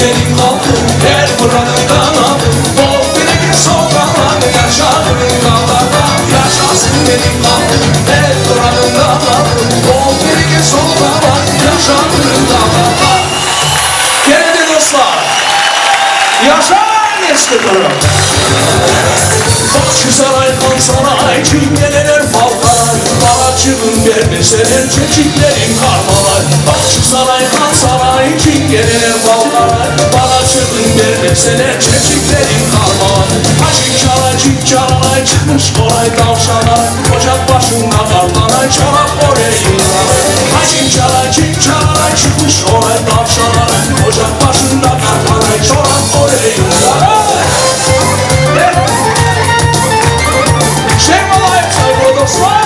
[SPEAKER 7] benim halqım, er bir adımdan adım, Bol bereket sofralarda yaşadığım dağlarda. Yaşasın benim halqım, er bir adımdan adım, Bol bereket sofralarda yaşadığım dağlarda. Kene de dostlar, yaşayın eski Qırım! Bahçisaray, Hansaray, çingeneler falqaray, Balaçığın bermeseler, çeçiklerin qarmalay. Bahçisaray, Hansaray, çingeneler falqaray, Balaçığın bermeseler, çeçiklerin qarmalay. Haçik çalay, çik çalalay, çıqmış qoray tavşanay, Ocaq başında qartanay, çorap öre yıldanay. Haçik çalay, çik çalalay, çıqmış qoray tavşanay, Ocaq başında qartanay, çorap öre yıldanay. Şeñ olayıq, sayğılı dostlar!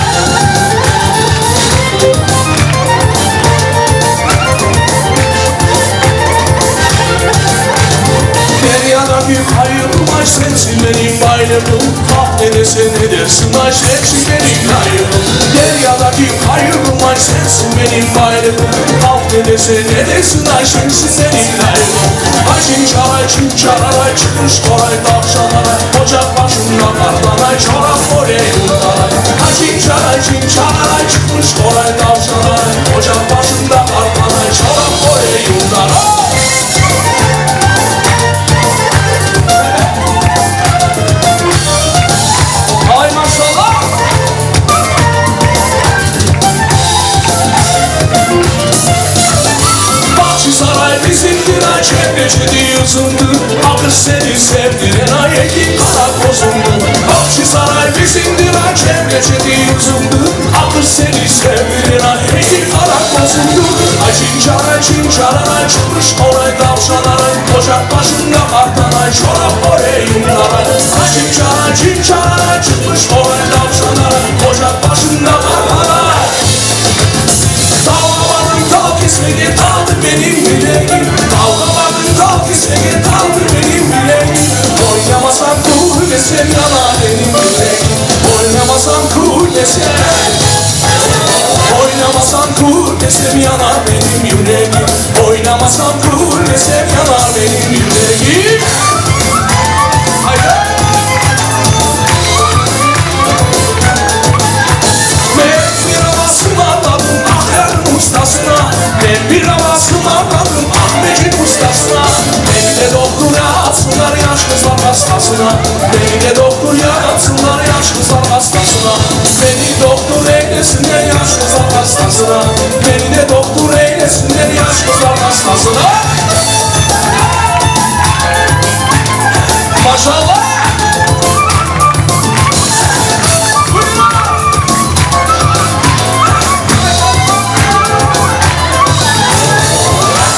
[SPEAKER 7] Deryadaki qayığım, ay, sensiñ menim baylığım, Halq ne dese, ne dersin, ay, sensiñ menim layığım. Deryadaki qayığım, ay, sensiñ menim baylığım, Halq ne dese, ne desin, ay, sensiñ menim layığım. Ay, çin çalay, çin çararay, çıqmış qoray tavşanaray, Ocaq başında qartanay, çorap öre yuntaray. Ay, çin çalay, çin çararay, çıqmış qoray tavşanaray, Ocaq başında qartanay, çorap öre yuntaray. Ay, maşallah! Bahçisaray bizimdir, ay çevre uzundur. Akış seni sevdiren ay eki qara kozumdur. Bahçisaray bizimdir, ay çevre uzundur. Akış seni sevdiren ay eki qara kozumdur. Ay çinçaray, çinçaray, çıqmış qoray tavşanaray, Ocaq başında qartanay, çorap öre yuntaray. Ay çinçaray, çinçaray, çıqmış qoray tavşanaray, Ocaq başında qartanay. Dağğa bardım tal kesmege, taldı benim bilegim. Dağğa bardım tal kesmege, taldı benim bilegim. Oynamasam küylesem yanar benim yüregim. Oynamasam küylesem, Oynamasam küylesem yanar benim yüregim. Oynamasam küylesem yanar benim yüregim. Haydi! Men bir ava sımarladım Ahyarnıñ ustasına, Men bir ava sımarladım Aqmescit ustasına. Meni de dohtur yapsınlar yaş qızlar hastasına, Meni de dohtur yapsınlar yaş qızlar hastasına. Meni dohtur eylesinler yaş qızlar hastasına, Meni de dohtur eylesinler yaş qızlar hastasına. Maşallah! Buyurın!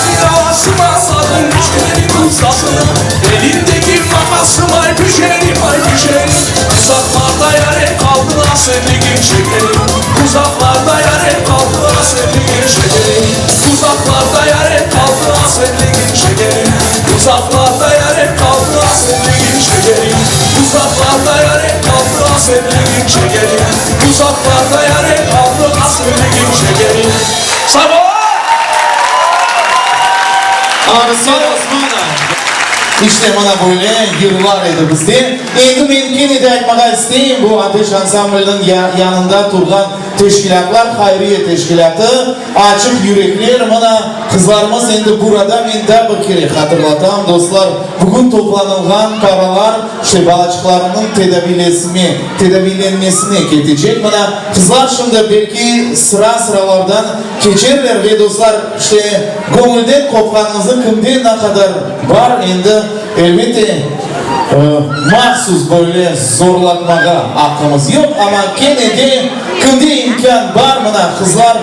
[SPEAKER 7] Bir ava sımarladım Çelebi ustasına, Elindeki makasım ay pişerim ay pişerim. Uzaqlarda yarem qaldı hasretligim şekerim. Uzaqlarda yarem qaldı hasretligim şekerim. Uzaqlarda yarem qaldı hasretligim şekerim. Uzaqlarda yarem qaldı hasretligim şekerim. Uzaqlarda yarem qaldı hasretligim şekerim. Uzaqlarda yarem qaldı hasretligim şekerim. Sağ ol!
[SPEAKER 3] Arsen Osmanov. İşte mına böyle yırlar edi bizde. Endi men kene de aytmağa isteyim, bu Ateş ansambliniñ yanında turğan teşkilâtlar, hayriye teşkilâtı, Açıq yürekler, mına, qızlarımız endi burada, men daa bir kere hatırlatam, dostlar, bugün toplanılğan paralar, işte, balaçıqlarınıñ tedaviylesime, tedaviylenmesine ketecek. Mına, qızlar şimdi belki sıra-sıralardan keçerler ve, dostlar, işte, göñülden qopqanıñıznı kimde ne qadar bar, endi, elbette, mahsus böyle zorlatmağa aqqımız yoq, amma kene de, kimde imkân bar, mına, qızlar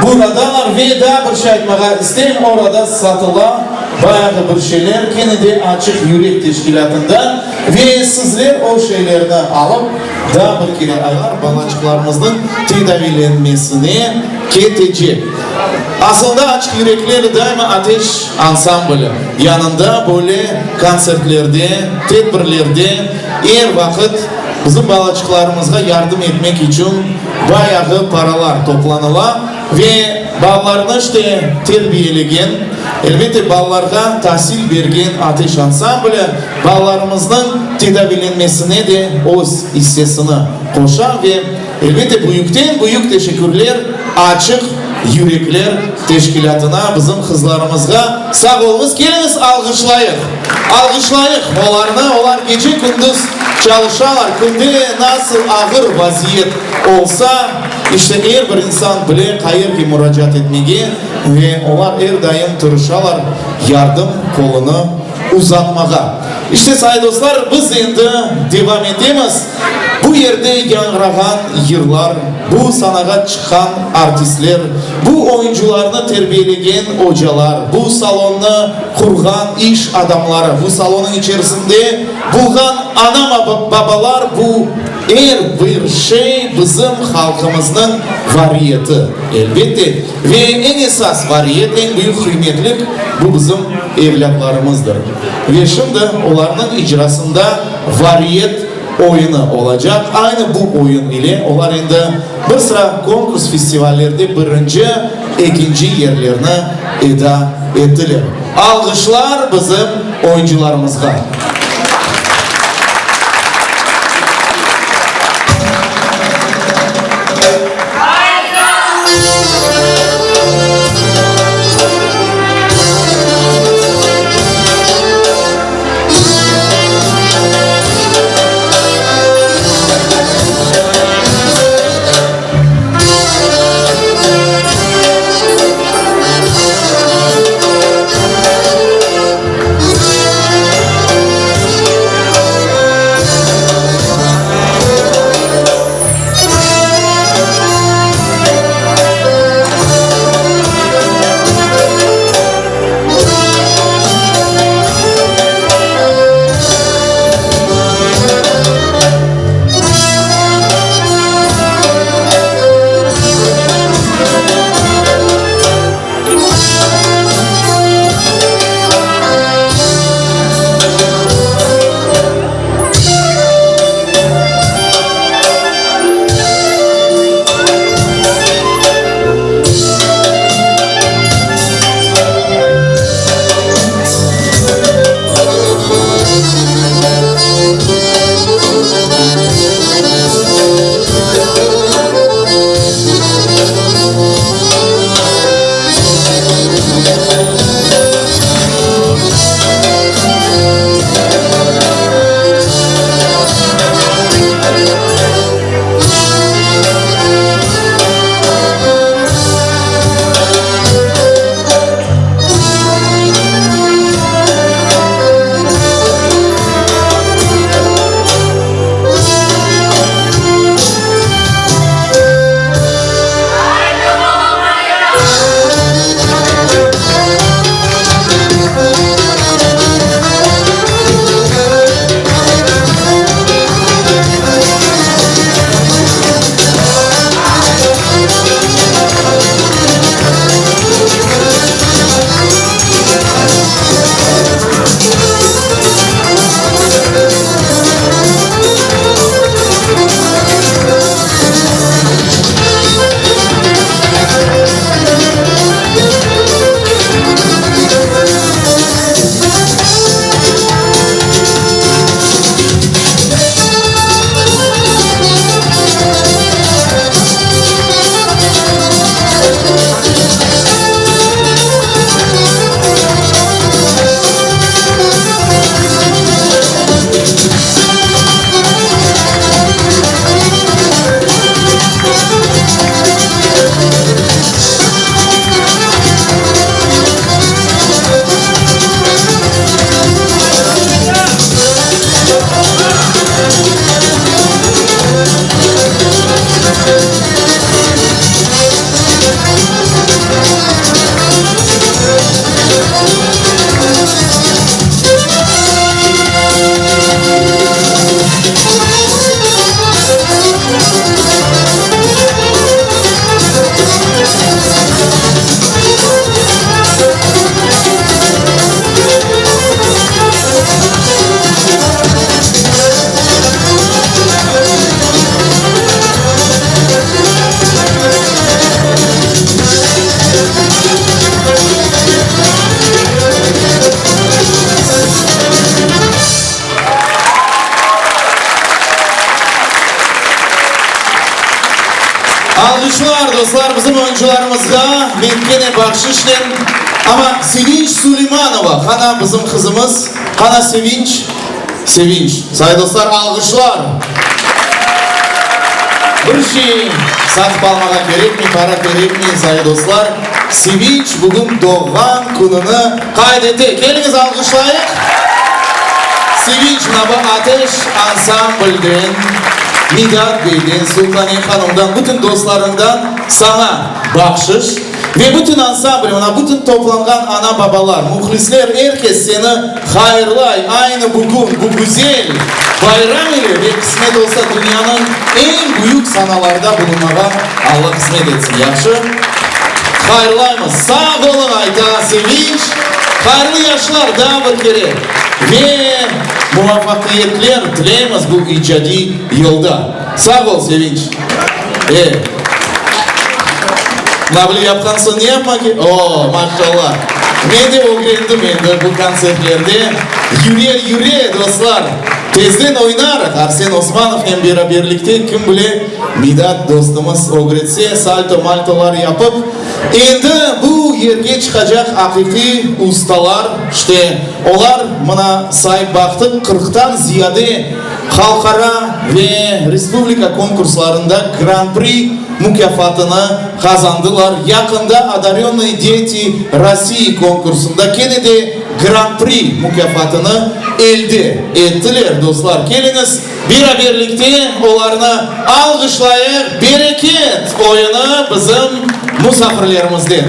[SPEAKER 3] buradalar ve daa bir şey aytmağa isteyim, orada satıla bayağı bir şeyler, kene de Açıq yürek teşkilâtından, ve sizler o şeylerni alıp, daa bir kere aylar balaçıqlarımıznıñ tedaviylenmesine ketecek. Asılında Açıq yürekler daima Ateş ansambli yanında böyle kontsertlerde, tedbirlerde er vaqıt bizim balaçıqlarımızğa yardım etmek içün bayağı paralar toplanıla ve. Balalarnı işte terbiyelegen, elbette, balalarğa tasil bergen Ateş ansambli balalarımıznıñ tedaviylenmesine de öz issesini qoşa ve, elbette, büyükten-büyük teşekkürler Açıq yürekler teşkilâtına, bizim qızlarımızğa. Sağ oluñız, keliñiz, alğışlayıq, alğışlayıq olarnı, olar gece-kündüz çalışalar, künde nasıl ağır vaziyet olsa, İşte, er bir insan bile qayerge muracaat etmege ve olar er daim tırışalar yardım qolunı uzatmağa. İşte, sayı dostlar, biz endi devam etemiz. Bu yerde yañğırağan yırlar, bu sanağa çıqqan artistler, bu oyuncılarnı terbiyelegen ocalar, bu salonnı qurğan iş adamları, bu salonıñ içerisinde bulğan ana-babalar, bu Er bir şey bizim halqımıznıñ variyeti, elbette, ve eñ esas variyet, eñ büyük qıymetlik, bu bizim evlâtlarımızdır. Ve şimdi olarnıñ icrasında variyet oyunı olacaq. Aynı bu oyun ile olar endi bir sıra konkurs-festivallerde birinci, ekinci yerlerni eda ettiler. Alğışlar bizim oyuncılarımızğa! Alğışlar, dostlar, bizim oyuncılarımızğa, men kene bahşışnen, amma Sevinç Suleymanova, qana bizim qızımız, qana Sevinç, Sevinç, say dostlar, alğışlar. Bir şey satıp almağa kerekmey, para kerekmey, say dostlar, Sevinç bugün doğğan kününi qayd ete. Keliñiz, alğışlayıq. Sevinç, mına bu Ateş ansamblden, Midat beyden, Sultane hanımdan, bütün dostlarıñdan saña bahşış. Ve bütün ansambl, mına bütün toplanğan ana-babalar, mühlisler, er kes seni hayırlay aynı bugün, bu güzel bayram ile ve qısmet olsa dünyanıñ eñ büyük sanalarda bulunmağa Alla qısmet etsin, yahşı? Hayırlaymız! Sağ oluñ, ayta Sevinç. Hayırlı yaşlar daa bir kere ve muvafaqiyetler tileymiz bu icadiy yolda. Sağ ol, Sevinç. E. Mına böyle yapqan soñ ne yapmaq ke? O, maşallah! Men de ögrendim endi bu kontsertlerde. Yüre, yüre, dostlar! Tezden oynarıq Arsen Osmanovnen beraberlikte, kim bile, Midat dostumız ögretse, salto-maltolar yapıp, endi bu yerge çıqacaq aqiqiy ustalar, işte, olar, mına, sayıp baqtıq, qırqtan ziyade halqara ve respublika konkurslarında Gran-pri mukâfatını qazandılar, yaqında Odarönnıye deti Rossii konkursında kene de Gran-pri mukâfatını elde ettiler. Dostlar, keliñiz, Beraberlikte olarnı alğışlayıq, Bereket oyunı bizim musafirlerimizden.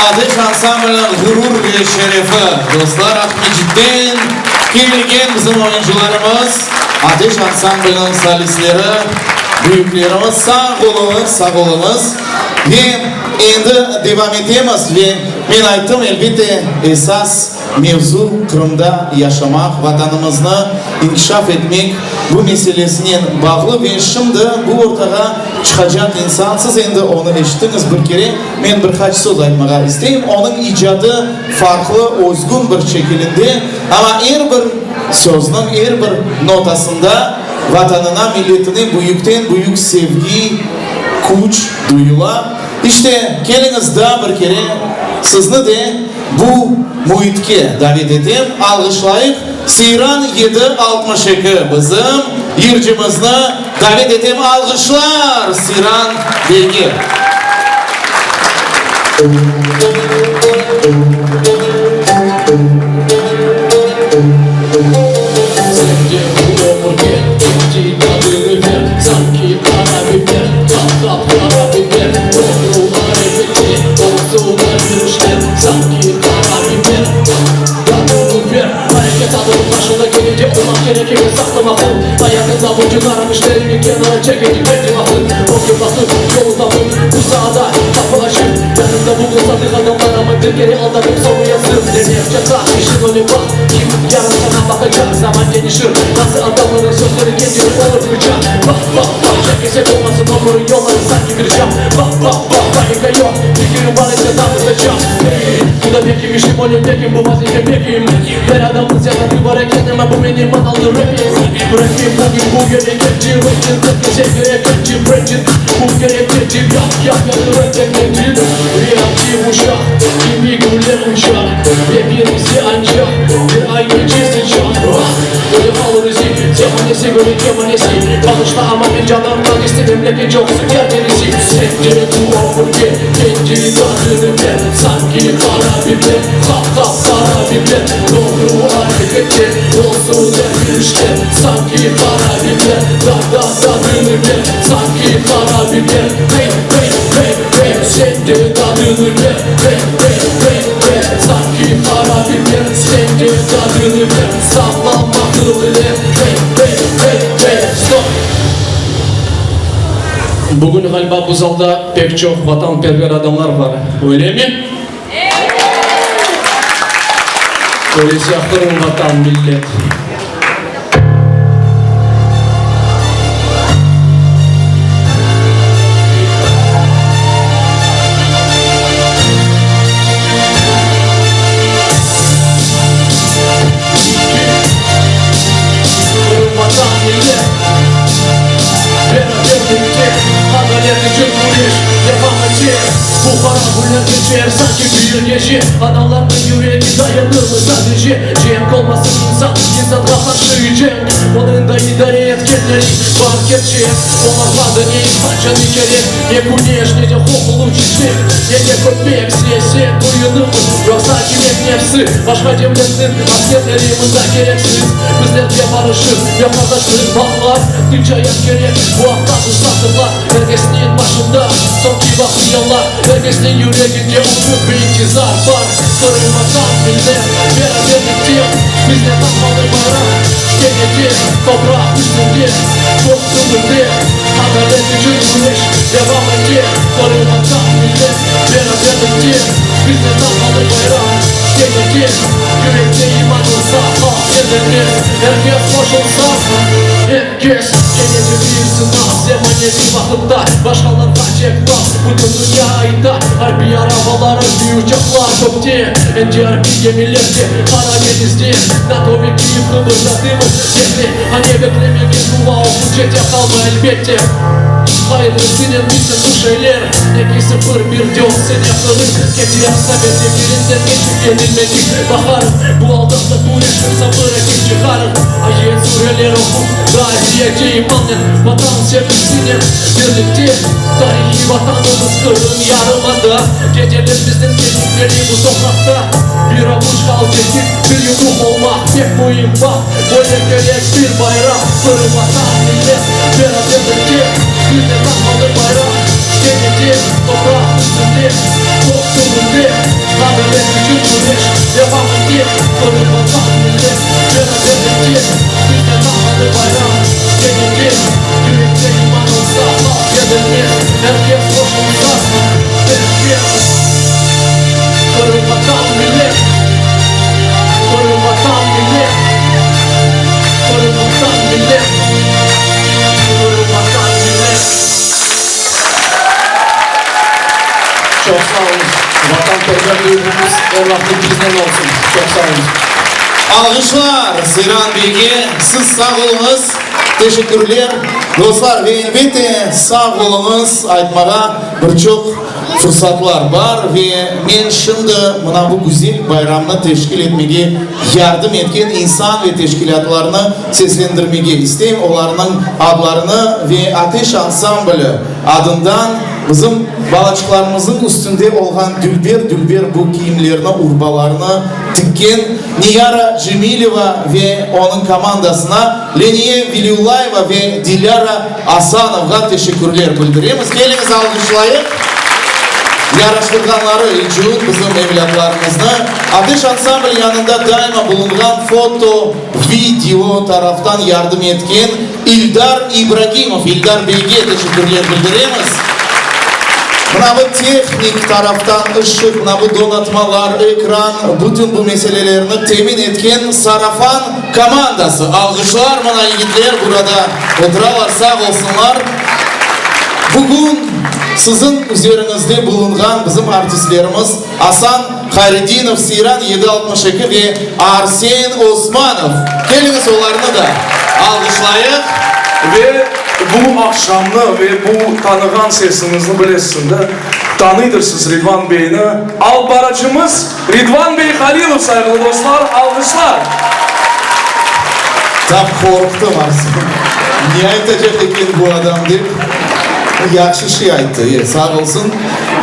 [SPEAKER 3] Ateş ansambliniñ ğurur ve şerefi, dostlar, Aqmescitten kelgen bizim oyuncılarımız, Ateş ansambliniñ solistleri, büyüklerimiz, sağ oluñız, sağ oluñız. Ve endi devam etemiz ve men ayttım, elbette, esas Mevzu, Qırımda yaşamaq, Vatanımıznı inkişaf etmek bu meselesinen bağlı ve şimdi bu ortağa çıqacaq insan, siz endi onı eşittiñiz bir kere, men bir qaç söz aytmağa isteyim, onıñ icadı farqlı, özgün bir şekilinde, amma er bir sözniñ, er bir notasında Vatanına, milletine büyükten-büyük sevgi, küç duyula. İşte, keliñiz daa bir kere sizni de bu müitke davet etem, alğışlayıq, Seyran 762 bizim yırcımıznı davet etem, alğışlar Seyran beyge!
[SPEAKER 5] Sende bu ömür kettikçe tadını ber, Sanki qara biber, qap-qap qara biber, Doğru arekette olsunlar yürüşler, Sanki qara biber, tadını ber. Areket adımı qarşında kelece olmaq kerek evel saqlamaq ol Ayatında bütün aram işlerini kenara çekip diqqatli baqıp, Ögge baqıp, yolun tapıp, bu saada qapı açıp, Yanında bulun sadıq adamlar, amma bir kere aldatıp soñu yazıq. Demek çataq, işin öyle baq, kim yarın saña baqacaq, Zaman deñişir, bazı adamlarnıñ sözleri kendileri olur pıçaq. Baq, baq, baq, çekesek olmasın ömüriñ yolları sanki bir cam. Baq, baq, baq, panika yoq, fikiriñ bar ise dağıtacaq. Ey, bu da bekim işim, öyle tekim, bu vazife bekim. Er adamnıñ zenaatı bar eken, amma bu menim analı repim. Repim, bugün bu yere keldi, repim, herkese kerek etçi, brecit, bu kerek etçi, yap, yap, yadı rep tekneci. Reaktiv uşaq kibi güller uçar, ve birisi ancaq bir ay keçe sıcaq. Ah, öyle qalır izi, zemanesi göre kemanesi. Bağışla, amma men canımdan istemem, lâkin çoqusı kermenesi. Sen de bu ömürge kendi tadını ber, sanki qara biber, qap-qap qara biber. Doğru arekette olsun er bir işte, sanki qara biber, da-da tadını ber, sanki qara biber. Hey, hey, hey, hey, sen de tadını ber, hey, hey, hey, hey, sanki qara biber, sen de tadını ber, sağlam aqıl ile, hey, hey, hey, hey, stop! Bugün ğaliba bu zalda pek çoq vatanperver adamlar bar, öylemi? Öyleyse Qırım, Vatan, millet. Qırım, Vatan, millet. Beraberlikte adalet içün küreş devam eter. Bu qara künler keçer, sanki bir gece. Adamlarnıñ yüregi dayanırmı sadece? Cenk olmasın insan, insanğa qarşı cenk. Onıñ da idare etkenleri bar kerçek. Olarğa da ne insan canı kerek, ne küneş, ne de qoqulı çiçek, ne de köpek sesi duyunırmı? Yoqsa akimiyet nefsi, başqa devletniñ askerleri mında kereksiz. Bizlerge barışıq ve qardaşlıq bağlar, tınç ayat kerek, bu aqta bu satırlar. Er kesniñ başında soñki vaqialar, Er kesniñ yüreginde ümüt ve intizar bar. Qırım, Vatan, millet, beraberlikte Bizde tapmalı bayraq, kene de topraq üstünde, Kök tübünde adalet içün küreş devam ete. Qırım, Vatan, millet, beraberlikte Bizde tapmalı bayraq, kene de yürekte iman olsa, halq yenilmez, Er kes qoşulsa, er kes. Kene de bir sınav, zemaneviy vaqıtta Başqalarğa tek laf, bütün dünya ayta Arbiy arabalar, arbiy uçaqlar kökte Endi arbiy gemiler de Qara deñizde NATO ve Kiyev qıbırdatımı seni? Ane beklemegen dua oqup çette qalma elbette Hayırlısınen bitsin bu şeyler Eki sıfır bir dört sene Qırım keter sovet devirinden neçün yenilmedik Baqarıq bu aldan da küreşip sabır etip çıqarıq Ayet sureler oqup daa ziyade imannen Vatan sevgisinen birlikte Tarihiy Vatanımız Qırım yarımada Dedelerimizniñ kemikleri bu topraqta Bir avuç halq etip bir yumruq olmaq pek müim Baq böyle kerek bir bayraq Qırım Vatan millet beraberlikte Bizde tapmalı bayraq kene de Topraq üstünde, kök tübünde. Gelecek Qırım Vatan millet beraberlikte Bizde tamğalı bayraq Gelecek Yürekte iman olsa halq ezilmez Er kes qoşulsa bermez Qırım Vatan millet Qırım Vatan millet Qırım Vatan millet Qırım Vatan millet.
[SPEAKER 8] Çoq sağ oluñız. Vatanperver duyğumız er vaqıt biznen olsun. Çoq sağ oluñız.
[SPEAKER 3] Alğışlar Seyran beyge, siz sağ oluñız, teşekkürler, dostlar, ve elbette sağ oluñız aytmağa bir çoq fırsatlar bar ve men şimdi mına bu güzel bayramnı teşkil etmege yardım etken insan ve teşkilâtlarnı seslendirmege isteyim, olarnıñ adlarını ve Ateş ansambli adından bizim balaçıqlarımıznıñ üstünde olğan dülber-dülber bu kiyimlerni, urbalarnı tikken Niyara Cemileva ve onıñ komandasına, Leniye Veliyullayeva ve Dilâra Asanovğa teşekkürler bildiremiz. Keliñiz, alğışlayıq yaraştırğanları içün bizim evlâtlarımıznı. Ateş ansambli yanında daima bulunğan foto, video taraftan yardım etken İldar İbragimov, İldar beyge teşekkürler bildiremiz. Mına bu tehnik taraftan ışıq, mına bu donatmalar, ekran, bütün bu meselelerni temin etken Sarafan komandası. Alğışlar, mına yigitler burada oturalar, sağ olsunlar. Bugün siziñ üzeriñizde bulunğan bizim artistlerimiz Asan Hayredinov, Seyran 762 ve Arsen Osmanov. Keliñiz, olarnı da alğışlayıq.
[SPEAKER 7] Ve bu aqşamnı ve bu tanığan sesiñizni bilesiñ de, tanıydırsız Ridvan beyni, albaracımız Ridvan bey Halilov, sayğılı dostlar, alğışlar!
[SPEAKER 3] Tap qorqtım, Arsen. Ne aytacaq eken bu adam dep. Yahşı şey ayttı, e, sağ olsun.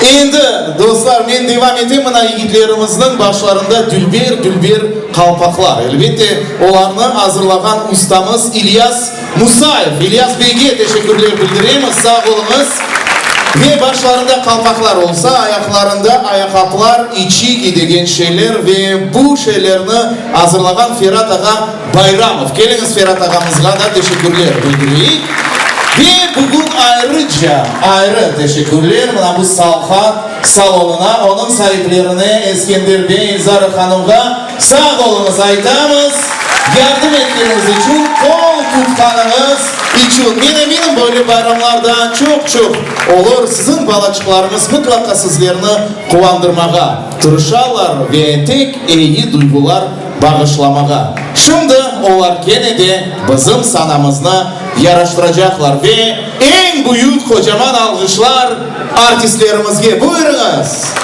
[SPEAKER 3] Endi, dostlar, men devam etem, mına yigitlerimizniñ başlarında dülber-dülber qalpaqlar. Elbette, olarnı azırlağan ustamız İlyas Musayev. İlyas beyge teşekkürler bildiremiz, sağ oluñız. Ve başlarında qalpaqlar olsa, ayaqlarında ayaqaplar, içigi degen şeyler ve bu şeylerni azırlağan Ferat ağa Bayramov. Keliñiz, Ferat ağamızğa da teşekkürler bildireyik. Ve bugün ayrıca ayrı teşekkürler mına bu Salhat salonına, onıñ saiplerine, Eskender bey, Elzara hanımğa sağ oluñız aytamız, yardım etkeniñiz içün, qol tutqanıñız içün. Men eminim, böyle bayramlar daa çoq-çoq olur, siziñ balaçıqlarıñız mıtlaqa sizlerni quvandırmağa tırışalar ve tek eyi duyğular bağışlamağa. Şimdi olar kene de bizim sanamıznı yaraştıracaqlar ve eñ büyük qocaman alğışlar artistlerimizge! Buyurıñız!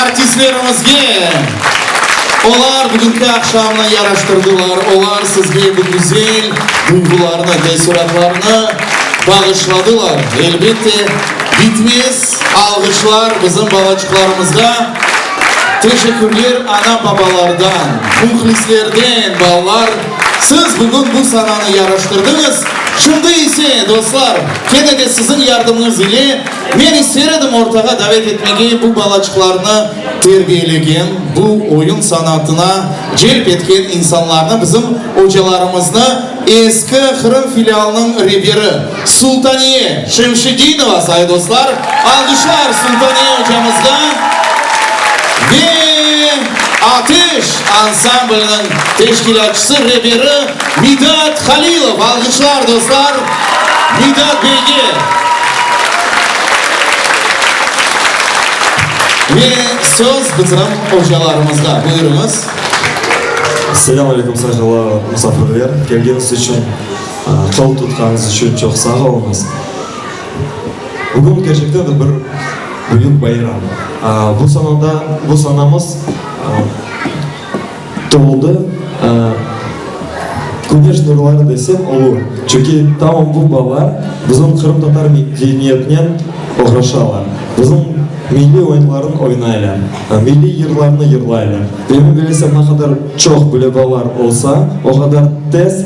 [SPEAKER 3] Artistlerimizge! Olar bugünki aqşamnı yaraştırdılar, olar sizge bu güzel duyğularnı, teessuratlarnı bağışladılar. Elbette, bitmez alğışlar bizim balaçıqlarımızğa. Teşekkürler ana-babalardan, mühlislerden, balalar, siz bugün bu sananı yaraştırdıñız. Şimdi ise, dostlar, kene de siziñ yardımıñız ile Men ister edim ortağa davet etmege bu balaçıqlarnı terbiyelegen, bu oyun sanatına celp etken insanlarnı, bizim ocalarımıznı, Eski Qırım filialınıñ reberi Sultaniye Şemşedinova, sayı dostlar, alğışlar Sultaniye ocamızğa ve Ateş ansambliniñ teşkilâtçısı, reberi Midat Halilov, alğışlar, dostlar, Midat beyge. Ve söz bizim ocalarımızğa. Buyurıñız.
[SPEAKER 1] Selâm aleyküm, sayğılı musafirler! Kelgeniñiz içün, qol tutqanıñız içün çoq sağ oluñız. Bugün kerçekten de bir büyük bayram. Bu sanada, bu sanamız Toldı, küneş nurları desem olur, çünki tamam bu balalar bizim qırımtatar medeniyetinen oğraşalar, bizim milliy oyunlarnı oynaylar, milliy yırlarnı yırlaylar. Ve men bilesem, ne qadar çoq böyle balalar olsa, o qadar tez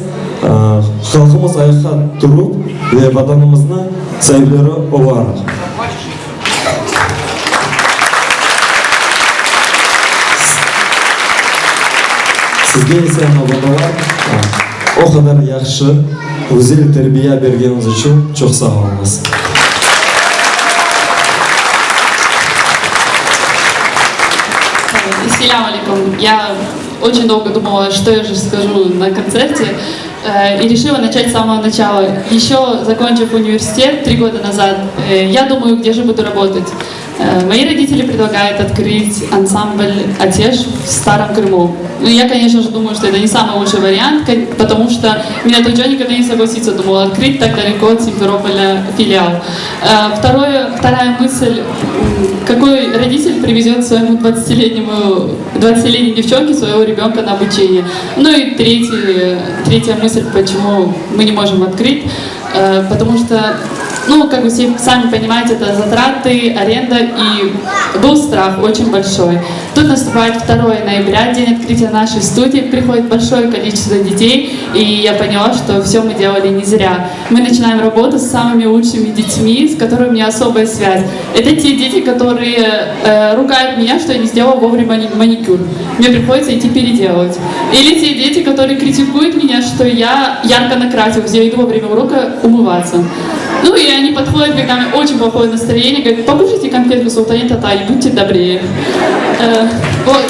[SPEAKER 1] halqımız ayaqqa turup ve Vatanımıznı saipleri olarıq. Sizge ise, ana-babalar, o qadar yahşı, güzel terbiya bergeniñiz içün çoq sağ oluñız.
[SPEAKER 9] Selâm aleykum. Ya oçün dolgo dumala, çto ya je skažu na kontserte. И решила начать с самого начала. Еще закончив университет три года назад, я думаю, где же буду работать. Мои родители предлагают открыть ансамбль «Атеш» в Старом Крыму. Ну, я, конечно же, думаю, что это не самый лучший вариант, потому что меня Туджо никогда не согласится, думала, открыть так далеко от Симферополя филиал. Второе, вторая мысль, какой родитель привезет своему 20-летнему, 20-летней девчонке своего ребенка на обучение? Ну и третий, третья мысль, почему мы не можем открыть, потому что, ну, как вы все сами понимаете, это затраты, аренда, и был страх очень большой. Тут наступает 2 ноября, день открытия нашей студии, приходит большое количество детей, и я поняла, что все мы делали не зря. Мы начинаем работу с самыми лучшими детьми, с которыми у меня особая связь. Это те дети, которые э, ругают меня, что я не сделала вовремя маникюр. Мне приходится идти переделывать. Или те дети, которые критикуют меня, что я ярко накрасилась, я иду во время урока умываться. Ну и они подходят, когда у меня очень плохое настроение, говорят, покушайте конфетку Султане Тата и будьте добрее. Э, вот.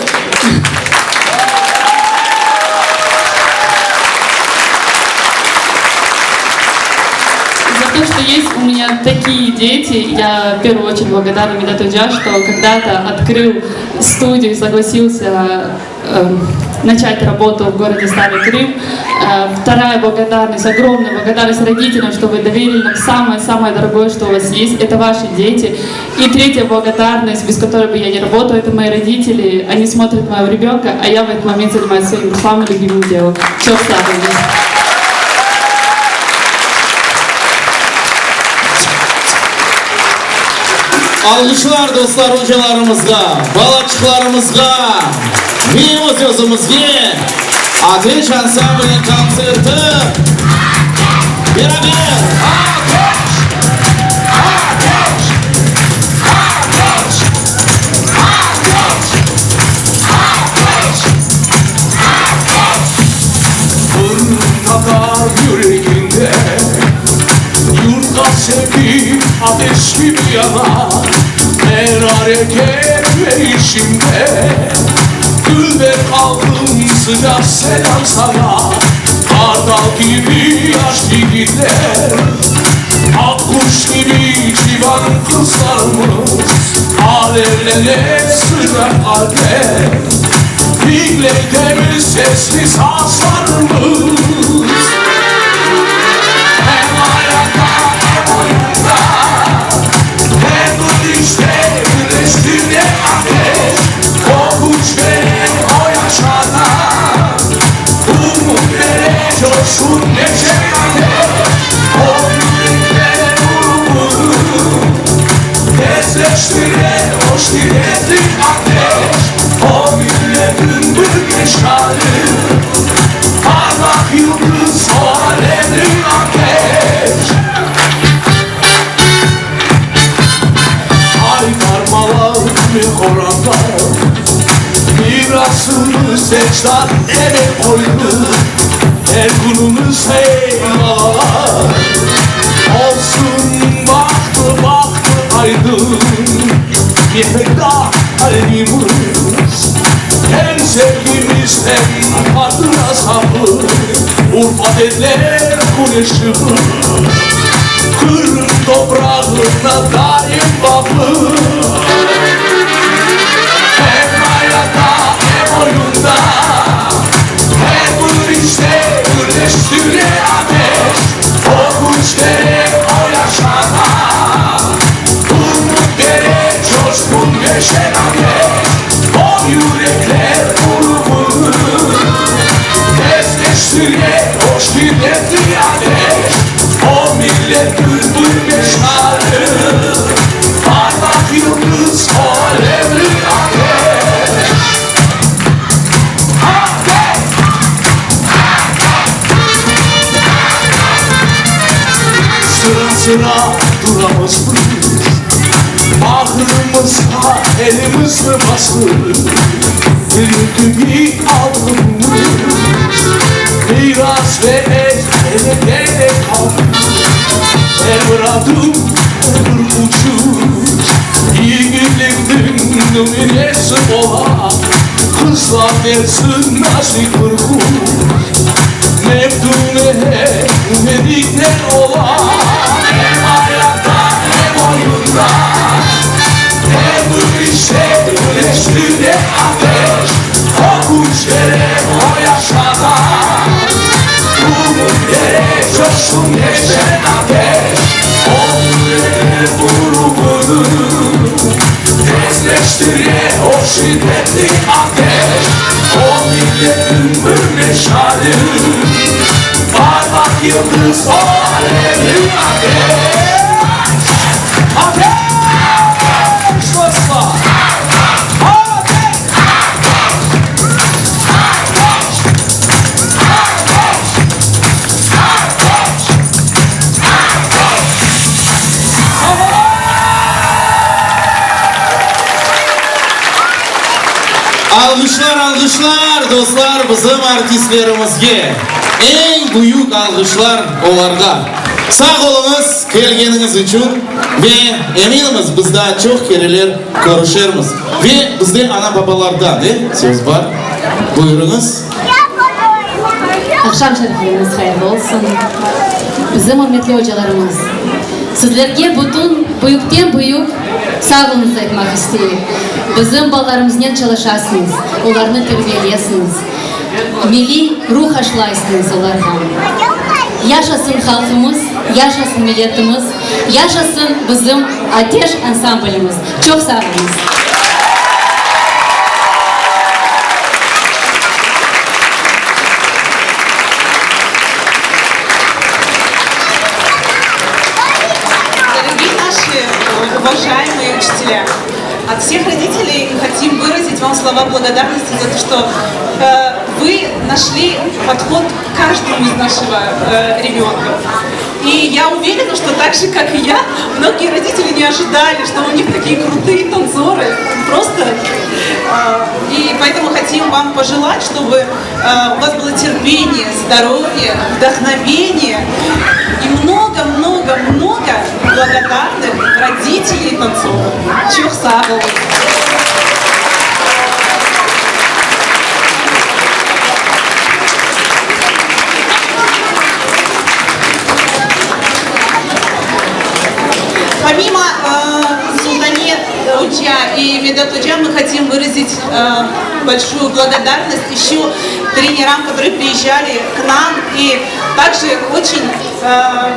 [SPEAKER 9] За то, что есть у меня такие дети, я в первую очередь благодарна Медату Джа, что когда-то открыл студию и согласился э, начать работу в городе Старый Крым. Э, вторая благодарность, огромная благодарность родителям, что вы доверили нам самое-самое дорогое, что у вас есть, это ваши дети. И третья благодарность, без которой бы я не работала, это мои родители. Они смотрят моего ребенка, а я в этот момент занимаюсь своим самым любимым делом. Все,
[SPEAKER 3] Alğışlar, dostlar, ocalarımızğa, balaçıqlarımızğa ve öz özümizge! Ateş ansambliniñ kontserti beraber!
[SPEAKER 7] Ateş! Ateş! Ateş! Ateş! Ateş! Ateş! Qırımtatar yüreginde Yurtqa sevgi ateş kibi yana, Er areket ve işimde Dülber halqım, sıcaq selâm sana, Qartal kibi yaş yigitler, Aq quş kibi civan qızlarımız, Alevlene sıcaq qalpler, Diñley demir sesli sazlarımız. Hem ayatta, hem oyunda, Hem bu işte, güreşte. Tezleştire ateş, O küç bere, o yaşata. Umut bere, coşqun neşe ateş, O yürekler grubunı. Tezleştire o şiddetli ateş, O milletin bir meşali. Parlaq yıldız, o alevli ateş. Haytarmalar ve horanlar Mirasımız ecdat emel qoydı Er künümiz hey balalar Olsun bahtlı bahtlı aydın Mehridah qalbimiz Hem sevgimiz hem hatıra saqlı Urf-adetler küneşimiz Qırım toprağına daim bağlı. Hem ayatta, hem oyunda, Her bir işte birleştire ateş, O küç bere, o yaşata, Umut bere, coşqun ve şen ateş, O yürekler grubunı Tezleştire o şiddetli ateş, O milletin bir meşali, Parlaq yıldız, o alevli ateş. Ateş! Sıra-sıra duramız biz, Bağrımızğa elimizni basıp, Deli kibi aldığımız Miras ve ecdadlardan qaldı. Er bir adım, er bir uçuş, Yigitlikniñ nümünesi ola. Qızlar dersiñ nazik bir quş, Meftune ümedinen ola. Em ayatta, em oyunda, Er bir işte birleştire ateş, O küç bere, o yaşata. Umut bere, coşqun neşe ateş, O yürekler grubunı Tezleştire o şiddetli ateş, O milletin bir meşali, Parlaq yıldız, o alevli ateş. Ateş dostlar! Ateş! Ateş! Ateş! Ateş! Ateş!
[SPEAKER 3] Alğışlar, alğışlar, dostlar, bizim artistlerimizge. Eñ büyük alğışlar olarğa. Sağ oluñız kelgeniñiz içün ve eminimiz, biz daa çoq kereler körüşermiz. Ve bizde ana-babalardan e söz bar. Buyurıñız.
[SPEAKER 10] Aqşam şerifleriñiz hayırlı olsun, bizim ürmetli ocalarımız! Sizlerge bütün büyükten-büyük sağ oluñız aytmaq isteyik. Bizim balalarımıznen çalışasıñız, olarnı terbiyelesiñiz, milliy ruh aşlaysıñız olarğa. Yaşasın halqımız, yaşasın milletimiz, yaşasın bizim Ateş ansamblimiz! Çoq sağ oluñız!
[SPEAKER 11] Дорогие наши уважаемые учителя, от всех родителей хотим выразить вам слова благодарности за то, что вы нашли подход к каждому из нашего ребенка. И я уверена, что так же, как и я, многие родители не ожидали, что у них такие крутые танцоры. Просто. И поэтому хотим вам пожелать, чтобы у вас было терпение, здоровье, вдохновение и много-много-много благодарных родителей танцоров. Çoq sağ oluñ. Помимо э, Султане oca и Медат oca, мы хотим выразить э, большую благодарность еще тренерам, которые приезжали к нам и также очень э,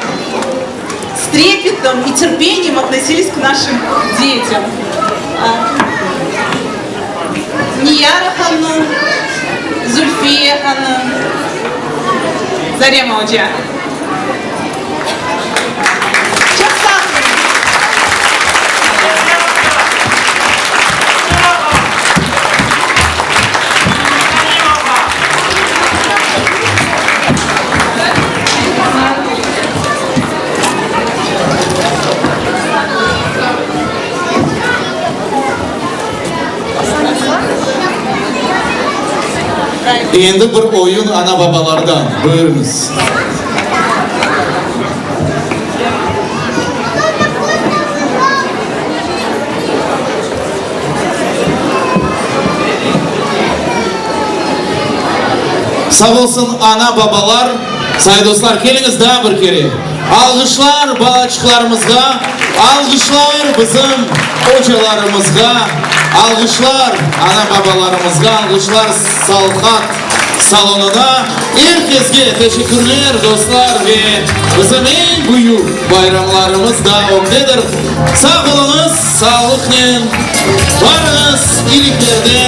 [SPEAKER 11] с трепетом и терпением относились к нашим детям. Niyara hanım, Zulfiye hanım, Zarema oca. Çoq sağ oluñız!
[SPEAKER 3] Endi bir oyun ana-babalardan. Buyurıñız. Sağ olsun ana-babalar. Say dostlar, keliñiz daa bir kere. Alğışlar balaçıqlarımızğa, alğışlar bizim ocalarımızğa, alğışlar ana-babalarımızğa, alğışlar Salhat salonına. Er kesge teşekkürler, dostlar, ve bizim eñ büyük bayramlarımız daa ögdedir. Sağ oluñız, sağlıqnen barıñız, iyiliklerden.